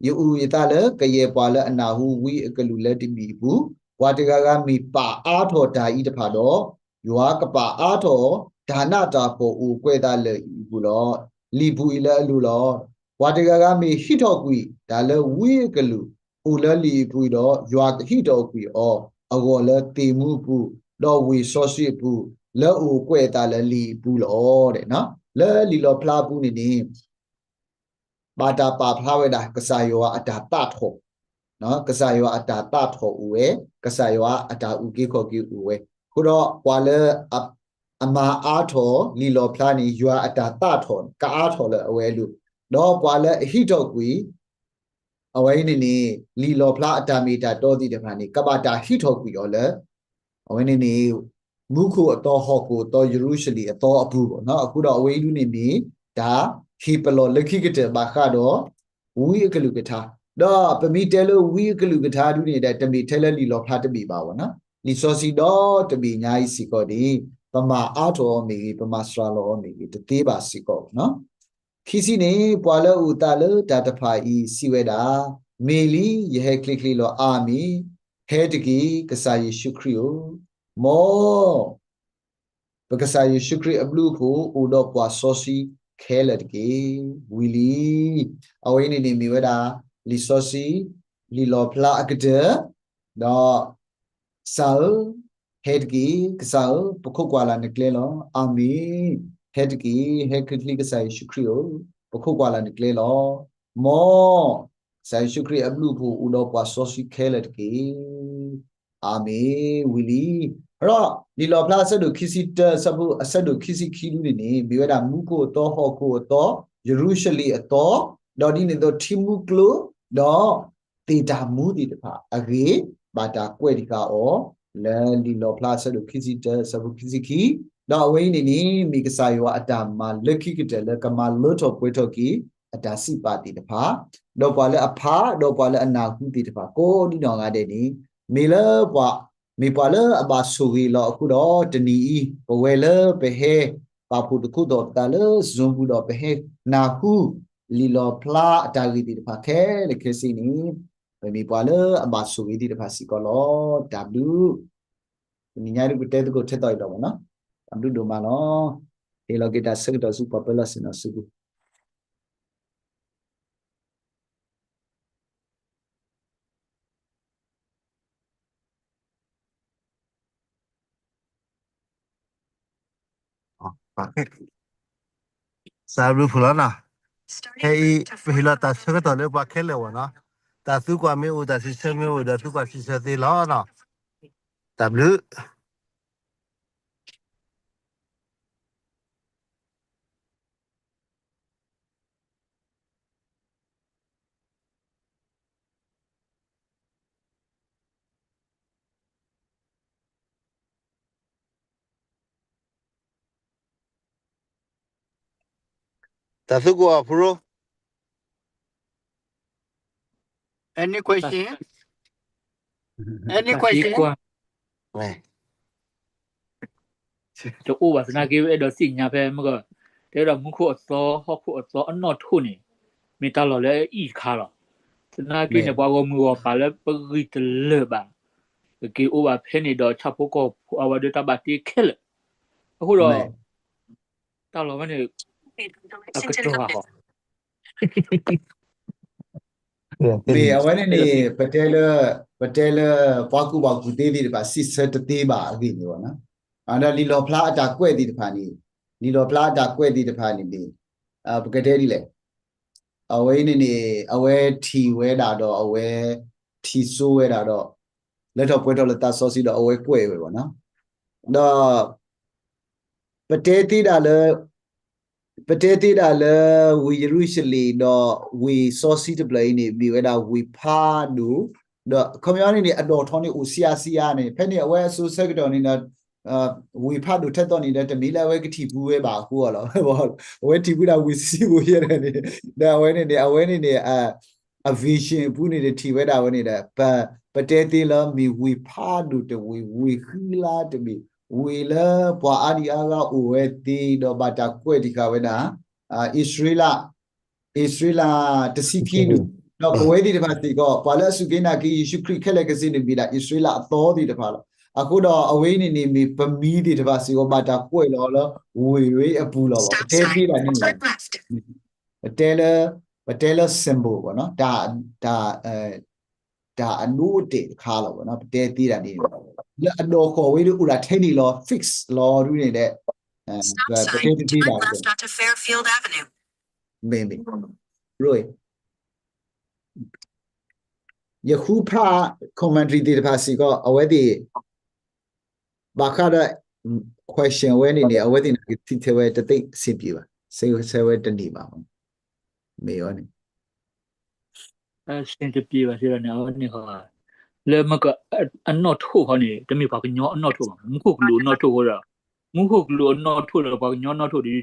ယအုၣ်ယသးလၢကယဲၢ်ပှၤလၢအနၢ်ဟူဝံအကလုၢ်လၢတဘ့ၣ်အပူၤ, ပှၤတဂၤဂၤမ့ၢ်ပာ်အါထီၣ်တၢ်အံၤတဖၣ်ဒီး, ယွၤကပာ်အါထီၣ် တၢ်နးတၢ်ဖှီၣ်အိၣ်ကွဲးသးလၢလံာ်အံၤအပူၤလီၤ. လံာ်ပူၤအံၤလၢအလိၤလီၤ. ပှၤတဂၤဂၤမ့ၢ်ဟံးထီၣ်ကွံာ်တၢ်လၢဝံအကလုၢ် အိၣ်လၢလံာ်အံၤအပူၤအံၤဒီး, ယွၤကဟံးထီၣ်ကွံာ်အီၤအဂီၢ်လၢသ့ၣ်မူအပူၤ, ဒီးဝ့ၢ်စီဆှံအပူၤ, လၢအအိၣ်ကွဲးအသးလၢလံာ်အံၤအပူၤလီၤ. လၢလံာ်လီၣ်ဖျါအပူၤန့ၣ်န့ၣ် ဘၣ်တၢ်ပာ်ဖျါဝဲဒၣ် ကစၢ်ယွၤအတၢ်သးထီၣ်, ကစၢ်ယွၤအတၢ်သးထီၣ်အိၣ်ဝဲ, ကစၢ်ယွၤအတၢ်အုၣ်က့ၤခီၣ်က့ၤအိၣ်ဝဲ. အဃိဒီးပှၤလၢ အမၤအါထီၣ်လံာ်လီၣ်ဖျါန့ၣ် ယွၤအတၢ်သးထီၣ် ကအါထီၣ်လၢအဝဲအလိၤ, ဒီးပှၤလၢအဟံးထီၣ်ကွံာ် အဝဲအံၤန့ၣ်န့ၣ် လံာ်လီၣ်ဖျါအတၢ်မ့ၢ်တၢ်တီသ့ၣ်တဖၣ်န့ၣ် ကဘၣ်တၢ်ဟံးထီၣ်ကွံာ်အီၤလၢ အဝဲန့ၣ်န့ၣ် မူခိၣ်အသီဟီၣ်ခိၣ်အသီယရူၤၡလ့ၣ်အသီအပူၤလီၤ. အဃိဒီးအဝဲအံၤဒ်န့ၣ်မ့ၢ် တၢ်ဟ့ၣ်ပလီၢ်လၢခံကတၢၢ်ဘၣ်ဃးဒီး ဝံအကလုၢ်ကထါ, ဒီးပမ့ၢ်တဲလၢဝံအကလုၢ်ကထါဒ်န့ၣ်ဒီး တမ့ၢ်ထဲလၢလံာ်လီၣ်ဖျါတဘ့ၣ်ဘၣ်ဘၣ်နီၤ. လံာ်စီဆှံဒီတဘ့ၣ်ညါအံၤစ့ၢ်ကီးန့ၣ် ပမၤအါထီၣ်အီၤမ့ၢ်ဂ့ၤ, ပမၤစှၤလီၤအီၤမ့ၢ်ဂ့ၤ တသ့ဘၣ်စ့ၢ်ကီးဘၣ်နီၤ. ခံဆံန့ၣ် ပှၤလၢအအိၣ်သးလၢတၢ်တဖၣ်အံၤစံးဝဲဒၣ်, မ့ၢ်လံ, ယဟဲချ့ချ့လီၤ. အၤမ့ၣ်, ဟဲတက့ၢ်, ကစၢ်ယ့ၣ်ၡူးခရံာ်ဧၢ, မ် ပကစၢ်ယ့ၣ်ၡူးခရံာ်အဘျုးအဖှိၣ်အိၣ်ဒီးပှၤစီဆှံခဲလၢာ်တက့ၢ်. ဝံၤလံ. အဝဲအံၤန့ၣ်န့ၣ်မ့ၢ်ဝဲဒၣ် လံာ်စီဆှံ လံာ်လီၣ်ဖျါအကတၢၢ်, ဒီး ကစၢ်ဧၢ, ဟဲတက့ၢ်, ကစၢ်ဧၢ, ပခိးကွၢ်လၢ်နကျဲလီၤ. အၤမ့ၣ်, ဟဲတက့ၢ်, ဟဲချ့ချ့ကစၢ်ယ့ၣ်ၡူးခရံာ်ဧၢ, ပခိးကွၢ်လၢ်နကျဲလီၤ. မ် ကစၢ်ယ့ၣ်ၡူးခရံာ်အဘျုးအဖှိၣ်အိၣ်ဒီးပှၤစီဆှံခဲလၢာ်တက့ၢ်. အၤမ့ၣ်, ဝံၤလံ. ဒီးလံာ်လီၣ်ဖျါအဆၢဒိၣ်ခံဆံတၢ အဆၢဖိအဆၢဒိၣ်ခံဆံခံဒ်န့ၣ်န့ၣ် မ့ၢ်ဝဲဒၣ်မူခိၣ်အသီ ဟီၣ်ခိၣ်အသီ ယရူၤၡလ့ၣ်အသီ ဒီးဒ်န့ၣ်အသိးထံမူကျိ ဒီးသ့ၣ်တၢ်မူသ့ၣ်တဖၣ်အဂ့ၢ် ဘၣ်တၢ်ကွဲးတံာ်ဃာ်အီၤ လၢလံာ်လီၣ်ဖျါအဆၢဒိၣ်ခံဆံတၢ အဆၢဖိခံဆံခံ ဒီးအဝဲအံၤန့ၣ်န့ၣ် မ့ၢ်ကစၢ်ယွၤအတၢ်မၤလၢခံကတၢၢ်လၢကမၤလၢထီၣ်ပှဲၤထီၣ်က့ၤ အတၢ်စံးပာ်သ့ၣ်တဖၣ်, ဒီးပှၤလၢအဖး ဒီးပှၤလၢအနၢ်ဟူသ့ၣ်တဖၣ် ကိးဒံနီၢ်ဂၤဒဲးန့ၣ် မ့ၢ်လၢပှၤ မ့ၢ်ပှၤလၢအဘၣ်ဆိၣ်ဂ့ၤလီၤအဃိဒီး တနံၤအံၤ ပဝဲလၢပဟဲပာ်ဖှိၣ်သကိးသီၣ်ပသးလၢ Zoom ပူၤဒီး ပဟဲနၢ်ဟူ လံာ်လီၣ်ဖျါအတၢ်ဂ့ၢ်သ့ၣ်တဖၣ်ခဲလၢာ်ခဲဆ့န့ၣ် ပမ့ၢ်ပှၤလၢအဘၣ်ဆိၣ်ဂ့ၤသ့ၣ်တဖၣ်စ့ၢ်ကီးလီၤ. တၢ်ဘျုး တနံၤညါဒ်ပတဲသကိးထဲသိးအံၤလီၤမ့ၢ်နီၤ. တၢ်ဘျုးဒိၣ်မးလီၤ. ဟ့ၣ်လီၤက့ၤတၢ်ဆၢကတီၢ်ဆူပှၤပၢၤလီၢ်ဆ့ၣ်နီၤဆူပူၤ သးဘျုးဖုၣ်လီၤနီၤ. ခဲအံၤ ပဟ့ၣ်လီၤတၢ်ဆၢကတီၢ်လၢပှၤခဲလၢာ်ဝဲနီၤ. တၢ်သံကွၢ်မ့ၢ်အိၣ် တၢ်စံးဆၢမ့ၢ်အိၣ်ဒီး သံကွၢ်စံးဆၢသ့လီၤနီၤ. တၢ်ဘျုးတၢ်သံကွၢ်အီၤဖုရိ Any question? Any question? တအိၣ်ဘၣ်သနာ်က့ အဲၣ်ဒိးသ့ၣ်ညါဖဲမ့ၢ်က တဲဝဲဒၣ်မူခိၣ်အသီ ဟီၣ်ခိၣ်အသီအနီၣ်ထိၣ်န့ၣ် မ့ၢ်တၢ်လီၢ်လၢအအံၣ်တခါလီၤ. သနာ်က့န့ၣ် ပှၤဂီၢ်မုၢ်ဂီၢ်ပၤလၢပဂံၢ်တလၢာ်ဘၣ် ပက့ၤအိၣ်ဘၣ်ဖဲန့ၣ်ဒီး ဆၣ်ဖိကီၢ်ဖိအဝဲဒၣ်တၢ်ဘၣ်တ့ခဲလၢာ်. အဃိဒီး တၢ်လီၢ်ဝဲန့ၣ် အကတၢၢ်ဟီ မ့ၢ်အဝဲန့ၣ်န့ၣ် ပတဲလၢ ပတဲလၢ ပှၤကူၣ်ဘၣ်ကူၣ်သ့သ့ၣ်တဖၣ် စံးဆၢတသ့ဘၣ်အဂ့ၢ်န့ၣ်လီၤ. ဒီးလံာ်လီၣ်ဖျါအတၢ်ကွဲးသ့ၣ်တဖၣ်န့ၣ် လံာ်လီၣ်ဖျါအတၢ်ကွဲးသ့ၣ်တဖၣ်န့ၣ်န့ၣ် ပကတဲဒ်လဲၣ် အဝဲအံၤန့ၣ်န့ၣ် အဝဲထံၣ်ဝဲဒၣ်ဒီး အဝဲထံၣ်စိဝဲဒၣ်ဒီး လၢထီၣ်ပှဲၤထီၣ်လၢသးစီဆှံဒီးအဝဲကွဲးဝဲဘၣ်နီၤ. ဒီး ပတဲသ့ဒၣ်လၢ ပတဲသ့ဒၣ်လၢ ဝ့ၢ်ယရူၤၡလ့ၣ်ဒီးဝ့ၢ်စီဆှံတဖျၢၣ်အံၤန့ၣ် မ့ၢ်ဝဲဒၣ်ဝ့ၢ်ဖးဒိၣ်, ဒီးခီပညီန့ၣ်န့ၣ် အဒိၣ်ထီန့ၣ်အိၣ်ဆံးအါဆံးအါန့ၣ် ဖဲန့ၣ်အဝဲအစိၤဆၢကတီၢ်န့ၣ်ဒီး ဝ့ၢ်ဖးဒိၣ်ထဲသိးန့ၣ်ဒီး တမ့ၢ်လၢအဝဲကထံၣ်ပူၤဝဲဘၣ်အဃိလီၤ. အဝဲထံၣ်ပူၤဒၣ်ဝ့ၢ်ဆံးဆံးဖိယဲၢ်န့ၣ် ဒီးအဝဲန့ၣ်န့ၣ် အဝဲန့ၣ်န့ၣ် အ vision အပူၤန့ၣ်ဒီးထံၣ်ဝဲဒၣ်ဝဲန့ၣ်ဒီး ပ ပတဲသ့လၢမ့ၢ်ဝ့ၢ်ဖးဒိၣ်တဝ့ၢ် ဝ့ၢ်ဃံလၤတဘ့ၣ် ဝ့ၢ်လၢပှၤအါဒံအါဂၤအိၣ်ဝဲသ့ဒီးဘၣ်တၢ်ကွဲးတံၢ်ဃာ်ဝဲဒၣ် အံၣ်စရ့လး အံၣ်စရ့လးတဆံခံဒူၣ်, ဒီးပဝဲသ့ၣ်တဖၣ်စ့ၢ်ကီး ပှၤလၢအစူၢ်က့ၤနာ်က့ၤယ့ၣ်ၡူးခရံာ်ခဲလၢာ်ခဲဆ့န့ၣ် မ့ၢ်ဒၣ်အံၣ်စရ့လးအသီသ့ၣ်တဖၣ်လီၤ. အဃိဒီးအဝဲအံၤန့ၣ်န့ၣ် မ့ၢ်ပမံၤသ့ၣ်တဖၣ်စ့ၢ်ကီး ဘၣ်တၢ်ကွဲးလီၤလၢ ဝ့ၢ်ဝဲအပူၤလီၤ. ပတဲသ့ဒၣ်န့ၣ် ပတဲလၢ ပတဲလၢ symbol ဘၣ်နီၤ တၢ် တၢ် တၢ်အဒိအတဲာ်တခါလီၤဘၣ်နီၤ ပတဲသ့ဒၣ်န့ၣ် လၢအဒိၣ်ဃီၣ်ဝဲဒၣ်အိၣ်ဒၣ်ထဲန့ၣ်လီၤ fix လီၤဒ်န့ၣ်ဒီး ပတဲတသ့ဘၣ် မ့ၢ် မ့ၢ် ယဃုဖး commentary သ့ၣ်တဖၣ်စ့ၢ်ကီး အဝဲသ့ၣ် ဘၣ်ဃးဒီး question အဝဲန့ၣ်န့ၣ် အဝဲသ့ၣ်န့ၣ် ကထံၣ်ထဲဝဲတသ့စ့ၢ်ကီးဘၣ် စ့ၢ်ကီးဝဲတန့ၢ်ဘၣ် မ့ၢ်အီၤန့ၣ် အဆင်တပြေပါသေးတော့န့ၣ် အဝဲန့ၣ်ဃီ လၢမက အနီၣ်ထိၣ်ဃီန့ၣ် တမ့ၢ်ပှၤကညီအနီၣ်ထိၣ်ဘၣ် မူခိၣ်ကလူးအနီၣ်ထိၣ်ဃိဒီး မူခိၣ်ကလူးအနီၣ်ထိၣ်ဒီးပှၤကညီနီၣ်ထိၣ်ဒီး